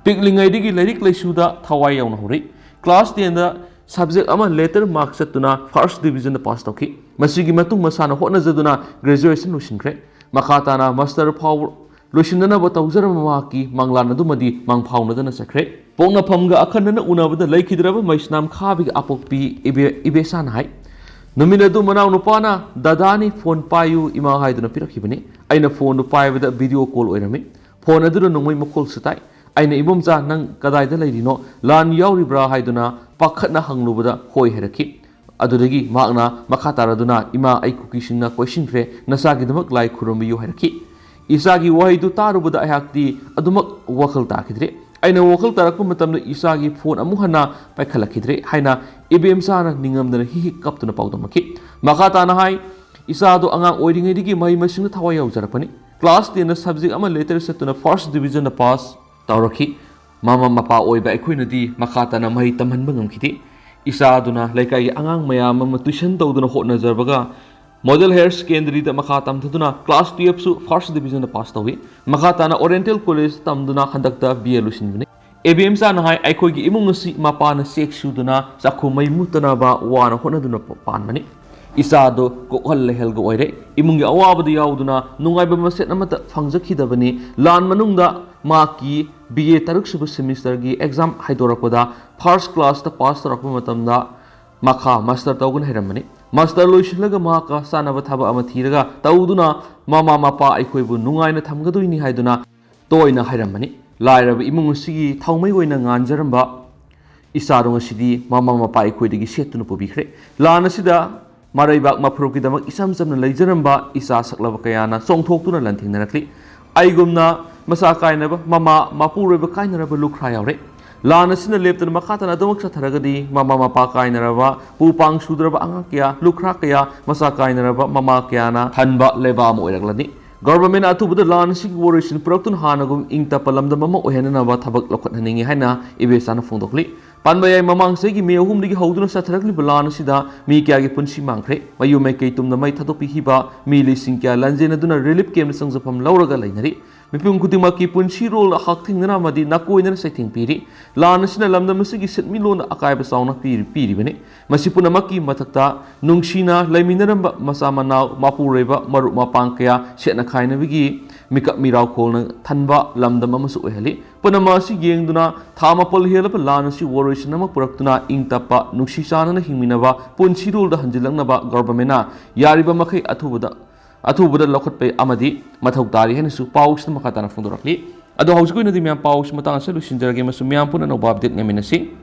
ꯄꯤꯛꯂꯤꯉꯩꯗꯒꯤ ꯂꯥꯏꯔꯤꯛ ꯂꯥꯏꯁꯨꯗ ꯊꯋꯥꯏ ꯌꯥꯎꯅ ꯍꯧꯔꯛꯏ꯫ ꯀ꯭ꯂꯥꯁ ꯇꯦꯟꯗ ꯁꯕꯖꯦꯛ ꯑꯃ ꯂꯦꯇꯔ ꯃꯥꯔꯛ ꯆꯠꯇꯨꯅ ꯐꯥꯔꯁ ꯗꯤꯕꯤꯖꯟꯗ ꯄꯥꯁ ꯇꯧꯈꯤ꯫ ꯃꯁꯤꯒꯤ ꯃꯇꯨꯡ ꯃꯁꯥꯅ ꯍꯣꯠꯅꯖꯗꯨꯅ ꯒ꯭ꯔꯦꯖꯨꯑꯦꯁꯟ ꯂꯣꯏꯁꯤꯟꯈ꯭ꯔꯦ꯫ ꯃꯈꯥ ꯇꯥꯅ ꯃꯥꯁꯇꯔ ꯐꯥꯎꯕ ꯂꯣꯏꯁꯤꯟꯅꯅꯕ ꯇꯧꯖꯔꯝꯕ ꯃꯍꯥꯛꯀꯤ ꯃꯪꯂꯥꯟ ꯑꯗꯨꯃꯗꯤ ꯃꯪꯐꯥꯎꯅꯗꯅ ꯆꯠꯈ꯭ꯔꯦ꯫ ꯄꯣꯛꯅꯐꯝꯒ ꯑꯈꯟꯅꯅ ꯎꯅꯕꯗ ꯂꯩꯈꯤꯗ꯭ꯔꯕ ꯃꯩꯁꯅꯥꯝ ꯈꯥꯕꯤꯒꯤ ꯑꯄꯣꯛꯄꯤ ꯏꯕꯦ-, ꯏꯕꯦꯆꯥꯅ ꯍꯥꯏ, ꯅꯨꯃꯤꯠ ꯑꯗꯨ ꯃꯅꯥꯎ ꯅꯨꯄꯥꯅ, "ꯗꯗꯥꯅꯤ, ꯐꯣꯟ ꯄꯥꯏꯌꯨ ꯏꯃꯥ" ꯍꯥꯏꯗꯨꯅ ꯄꯤꯔꯛꯈꯤꯕꯅꯤ꯫ ꯑꯩꯅ ꯐꯣꯟꯗꯨ ꯄꯥꯏꯕꯗ ꯚꯤꯗꯤꯑꯣ ꯀꯣꯜ ꯑꯣꯏꯔꯝꯃꯤ꯫ ꯐꯣꯟ ꯑꯗꯨꯗ ꯅꯣꯡꯃꯩ ꯃꯈꯣꯜꯁꯨ ꯇꯥꯏ꯫ ꯑꯩꯅ, "ꯏꯕꯣꯝꯆꯥ, ꯅꯪ ꯀꯗꯥꯏꯗ ꯂꯩꯔꯤꯅꯣ? ꯂꯥꯟ ꯌꯥꯎꯔꯤꯕ꯭ꯔꯥ?" ꯍꯥꯏꯗꯨꯅ ꯄꯥꯈꯠꯅ ꯍꯪꯂꯨꯕꯗ ꯍꯣꯏ ꯍꯥꯏꯔꯛꯈꯤ꯫ ꯑꯗꯨꯗꯒꯤ ꯃꯍꯥꯛꯅ ꯃꯈꯥ ꯇꯥꯔꯗꯨꯅ, "ꯏꯃꯥ, ꯑꯩ ꯀꯨꯀꯤꯁꯤꯡꯅ ꯀꯣꯏꯁꯤꯟꯈ꯭ꯔꯦ, ꯅꯆꯥꯒꯤꯗꯃꯛ ꯂꯥꯏ ꯈꯨꯔꯨꯝꯕꯤꯌꯨ" ꯍꯥꯏꯔꯛꯈꯤ꯫ ꯏꯆꯥꯒꯤ ꯋꯥꯍꯩꯗꯨ ꯇꯥꯔꯨꯕꯗ ꯑꯩꯍꯥꯛꯇꯤ ꯑꯗꯨꯃꯛ ꯋꯥꯈꯜ ꯇꯥꯈꯤꯗ꯭ꯔꯦ꯫ ꯑꯩꯅ ꯋꯥꯈꯜ ꯇꯥꯔꯛꯄ ꯃꯇꯝꯗ ꯏꯆꯥꯒꯤ ꯐꯣꯟ ꯑꯃꯨꯛ ꯍꯟꯅ ꯄꯥꯏꯈꯠꯂꯛꯈꯤꯗ꯭ꯔꯦ ꯍꯥꯏꯅ ꯏꯕꯦꯝꯆꯥꯅ ꯅꯤꯡꯉꯝꯗꯅ ꯍꯤ ꯍꯤ ꯀꯞꯇꯨꯅ ꯄꯥꯎꯗꯝꯃꯛꯈꯤ꯫ ꯃꯈꯥ ꯇꯥꯅ ꯍꯥꯏ, "ꯏꯆꯥꯗꯣ ꯑꯉꯥꯡ ꯑꯣꯏꯔꯤꯉꯩꯗꯒꯤ ꯃꯍꯩ ꯃꯁꯤꯡꯗ ꯊꯋꯥꯏ ꯌꯥꯎꯖꯔꯛꯄꯅꯤ꯫ ꯀ꯭ꯂꯥꯁ ꯇꯦꯟꯗ ꯁꯕꯖꯦꯛ ꯑꯃ ꯂꯦꯇꯔ ꯆꯠꯇꯨꯅ ꯐꯥꯔꯁ ꯗꯤꯕꯤꯖꯟꯗ ꯄꯥꯁ ꯇꯧꯔꯛꯈꯤ꯫ ꯃꯃꯥ ꯃꯄꯥ ꯑꯣꯏꯕ ꯑꯩꯈꯣꯏꯅꯗꯤ ꯃꯈꯥ ꯇꯥꯅ ꯃꯍꯩ ꯇꯝꯍꯟꯕ ꯉꯝꯈꯤꯗꯦ꯫ ꯏꯆꯥ ꯑꯗꯨꯅ ꯂꯩꯀꯥꯏꯒꯤ ꯑꯉꯥꯡ ꯃꯌꯥꯝ ꯑꯃ ꯇ꯭ꯌꯨꯁꯟ ꯇꯧꯗꯨꯅ ꯍꯣꯠꯅꯖꯕꯒ ꯃꯣꯗꯦꯜ ꯍꯥꯌꯔ ꯁꯦꯀꯦꯟꯗꯔꯤꯗ ꯃꯈꯥ ꯇꯝꯊꯗꯨꯅ ꯀ꯭ꯂꯥꯁ ꯇꯨꯌꯦꯜꯞꯁꯨ ꯐꯥꯔꯁ ꯗꯤꯕꯤꯖꯟꯗ ꯄꯥꯁ ꯇꯧꯏ꯫ ꯃꯈꯥ ꯇꯥꯅ ꯑꯣꯔꯤꯌꯦꯟꯇꯦꯜ ꯀꯣꯂꯦꯖ ꯇꯝꯗꯨꯅ ꯍꯟꯗꯛꯇ ꯕꯤ ꯑꯦ ꯂꯣꯏꯁꯤꯟꯕꯅꯤ꯫ ꯏꯕꯦꯝꯆꯥꯅ ꯍꯥꯏ, ꯑꯩꯈꯣꯏꯒꯤ ꯏꯃꯨꯡ ꯑꯁꯤ ꯃꯄꯥꯅ ꯆꯦꯛ ꯁꯨꯗꯨꯅ ꯆꯥꯛꯈꯨꯝ ꯃꯩ ꯃꯨꯠꯇꯅꯕ ꯋꯥꯅ ꯍꯣꯠꯅꯗꯨꯅ ꯄ-, ꯄꯥꯟꯕꯅꯤ꯫ ꯏꯆꯥ ꯑꯗꯨ ꯀꯣꯛꯍꯜ ꯂꯩꯍꯜꯒ ꯑꯣꯏꯔꯦ꯫ ꯏꯃꯨꯡꯒꯤ ꯑꯋꯥꯕꯗ ꯌꯥꯎꯗꯨꯅ ꯅꯨꯡꯉꯥꯏꯕ ꯃꯆꯦꯠ ꯑꯃꯠꯇ ꯐꯪꯖꯈꯤꯗꯕꯅꯤ꯫ ꯂꯥꯟ ꯃꯅꯨꯡꯗ ꯃꯍꯥꯛꯀꯤ ꯕꯤ ꯑꯦ ꯇꯔꯨꯛ ꯁꯨꯕ ꯁꯦꯃꯤꯁꯇꯔꯒꯤ ꯑꯦꯛꯖꯥꯝ ꯍꯥꯏꯗꯣꯔꯛꯄꯗ ꯐꯥꯔꯁ ꯀ꯭ꯂꯥꯁꯇ ꯄꯥꯁ ꯇꯧꯔꯛꯄ ꯃꯇꯝꯗ ꯃꯈꯥ ꯃꯥꯁꯇꯔ ꯇꯧꯒꯅꯤ ꯍꯥꯏꯔꯝꯕꯅꯤ꯫ ꯃꯥꯁꯇꯔ ꯂꯣꯏꯁꯤꯜꯂꯒ ꯃꯍꯥꯛꯀ ꯆꯥꯟꯅꯕ ꯊꯕꯛ ꯑꯃ ꯊꯤꯔꯒ ꯇꯧꯗꯨꯅ ꯃꯃꯥ ꯃꯄꯥ ꯑꯩꯈꯣꯏꯕꯨ ꯅꯨꯡꯉꯥꯏꯅ ꯊꯝꯒꯗꯣꯏꯅꯤ ꯍꯥꯏꯗꯨꯅ ꯇꯣꯏꯅ ꯍꯥꯏꯔꯝꯕꯅꯤ꯫ ꯂꯥꯏꯔꯕ ꯏꯃꯨꯡ ꯑꯁꯤꯒꯤ ꯊꯥꯎꯃꯩ ꯑꯣꯏꯅ ꯉꯥꯟꯖꯔꯝꯕ ꯏꯆꯥꯗꯣ ꯉꯁꯤꯗꯤ ꯃꯃꯥ ꯃꯄꯥ ꯑꯩꯈꯣꯏꯗꯒꯤ ꯁꯦꯠꯇꯨꯅ ꯄꯨꯕꯤꯈ꯭ꯔꯦ꯫ ꯂꯥꯟ ꯑꯁꯤꯗ ꯃꯔꯩꯕꯥꯛ ꯃꯐꯨꯔꯨꯞꯀꯤꯗꯃꯛ ꯏꯆꯝ ꯆꯝꯅ ꯂꯩꯖꯔꯝꯕ ꯏꯆꯥ ꯁꯛꯂꯕ ꯀꯌꯥꯅ ꯆꯣꯡꯊꯣꯛꯇꯨꯅ ꯂꯥꯟꯊꯦꯡꯅꯔꯛꯂꯤ꯫ ꯑꯩꯒꯨꯝꯅ ꯃꯆꯥ ꯀꯥꯏꯅꯕ, ꯃꯃꯥ ꯃꯄꯨꯔꯣꯏꯕ ꯀꯥꯏꯅꯔꯕ ꯂꯨꯈ꯭ꯔꯥ ꯌꯥꯎꯔꯦ꯫ ꯂꯥꯟ ꯑꯁꯤꯅ ꯂꯦꯞꯇꯅ ꯃꯈꯥ ꯇꯥꯅ ꯑꯗꯨꯃꯛ ꯆꯠꯊꯔꯒꯗꯤ ꯃꯃꯥ ꯃꯄꯥ ꯀꯥꯏꯅꯔꯕ, ꯄꯨ ꯄꯥꯡ ꯁꯨꯗ꯭ꯔꯕ ꯑꯉꯥꯡ ꯀꯌꯥ, ꯂꯨꯈ꯭ꯔꯥ ꯀꯌꯥ, ꯃꯆꯥ ꯀꯥꯏꯅꯔꯕ ꯃꯃꯥ ꯀꯌꯥꯅ ꯊꯟꯕ ꯂꯩꯕꯥꯛ ꯑꯃ ꯑꯣꯏꯔꯛꯂꯅꯤ꯫ ꯒꯣꯚꯔꯟꯃꯦꯟꯠꯅ ꯑꯊꯨꯕꯗ ꯂꯥꯟ ꯑꯁꯤꯒꯤ ꯋꯥꯔꯣꯏꯁꯤꯟ ꯄꯨꯔꯛꯇꯨꯅ ꯍꯥꯟꯅꯒꯨꯝ ꯏꯪ ꯇꯞꯄ ꯂꯝꯗꯝ ꯑꯃ ꯑꯣꯏꯍꯟꯅꯅꯕ ꯊꯕꯛ ꯂꯧꯈꯠꯍꯟꯅꯤꯡꯏ ꯍꯥꯏꯅ ꯏꯕꯦꯆꯥꯅ ꯐꯣꯡꯗꯣꯛꯂꯤ꯫ ꯄꯟꯕ ꯌꯥꯏ, ꯃꯃꯥꯡ ꯆꯍꯤꯒꯤ ꯃꯦ ꯑꯍꯨꯝꯗꯒꯤ ꯍꯧꯗꯨꯅ ꯆꯠꯊꯔꯛꯂꯤꯕ ꯂꯥꯟ ꯑꯁꯤꯗ ꯃꯤ ꯀꯌꯥꯒꯤ ꯄꯨꯟꯁꯤ ꯃꯥꯡꯈ꯭ꯔꯦ꯫ ꯃꯌꯨꯝ ꯃꯩꯀꯩ ꯇꯨꯝꯅ ꯃꯩ ꯊꯥꯗꯣꯛꯄꯤꯈꯤꯕ ꯃꯤ ꯂꯤꯁꯤꯡ ꯀꯌꯥ ꯂꯥꯟꯖꯦꯟꯅꯗꯨꯅ ꯔꯤꯂꯤꯐ ꯀꯦꯝꯞꯇ ꯆꯪꯖꯐꯝ ꯂꯧꯔꯒ ꯂꯩꯅꯔꯤ꯫ ꯃꯤꯄꯨꯝ ꯈꯨꯗꯤꯡꯃꯛꯀꯤ ꯄꯨꯟꯁꯤꯔꯣꯜ ꯍꯛꯊꯦꯡꯅꯅ ꯑꯃꯗꯤ ꯅꯥꯀꯣꯏꯅꯅ ꯆꯩꯊꯦꯡ ꯄꯤꯔꯤ꯫ ꯂꯥꯟ ꯑꯁꯤꯅ ꯂꯝꯗꯝ ꯑꯁꯤꯒꯤ ꯁꯦꯟꯃꯤꯠꯂꯣꯟꯗ ꯑꯀꯥꯏꯕ ꯆꯥꯎꯅ ꯄꯤꯔꯤ-, ꯄꯤꯔꯤꯕꯅꯤ꯫ ꯃꯁꯤ ꯄꯨꯝꯅꯃꯛꯀꯤ ꯃꯊꯛꯇ ꯅꯨꯡꯁꯤꯅ ꯂꯩꯃꯤꯟꯅꯔꯝꯕ ꯃꯆꯥ ꯃꯅꯥꯎ, ꯃꯄꯨꯔꯣꯏꯕ, ꯃꯔꯨꯞ ꯃꯄꯥꯡ ꯀꯌꯥ ꯁꯦꯠꯅ ꯈꯥꯏꯅꯕꯒꯤ ꯃꯤꯀꯞ ꯃꯤꯔꯥꯎꯈꯣꯜꯅ ꯊꯟꯕ ꯂꯝꯗꯝ ꯑꯃꯁꯨ ꯑꯣꯏꯍꯜꯂꯤ꯫ ꯄꯨꯝꯅꯃꯛ ꯑꯁꯤ ꯌꯦꯡꯗꯨꯅ ꯊꯥ ꯃꯥꯄꯜ ꯍꯦꯜꯂꯕ ꯂꯥꯟ ꯑꯁꯤ ꯋꯥꯔꯣꯏꯁꯤꯟ ꯑꯃ ꯄꯨꯔꯛꯇꯨꯅ ꯏꯪ ꯇꯞꯄ, ꯅꯨꯡꯁꯤ ꯆꯥꯟꯅꯅ ꯍꯤꯡꯃꯤꯟꯅꯕ ꯄꯨꯟꯁꯤꯔꯣꯜꯗ ꯍꯟꯖꯤꯜꯂꯛꯅꯕ ꯒꯣꯚꯔꯟꯃꯦꯟꯠꯅ ꯌꯥꯔꯤꯕ ꯃꯈꯩ ꯑꯊꯨꯕꯗ, ꯑꯊꯨꯕꯗ ꯂꯧꯈꯠꯄ ꯑꯃꯗꯤ ꯃꯊꯧ ꯇꯥꯔꯤ ꯍꯥꯏꯅꯁꯨ ꯄꯥꯎꯁꯤꯗ ꯃꯈꯥ ꯇꯥꯅ ꯐꯣꯡꯗꯣꯔꯛꯂꯤ꯫ ꯑꯗꯣ ꯍꯧꯖꯤꯛꯀꯤ ꯑꯣꯏꯅꯗꯤ ꯃꯌꯥꯝ ꯄꯥꯎꯁꯤ ꯃꯇꯥꯡ ꯑꯁꯤꯗ ꯂꯣꯏꯁꯤꯟꯖꯔꯒꯦ ꯑꯃꯁꯨꯡ ꯃꯌꯥꯝ ꯄꯨꯟꯅ ꯑꯅꯧꯕ ꯑꯞꯗꯦꯠ ꯉꯥꯏꯃꯤꯟꯅꯁꯤ꯫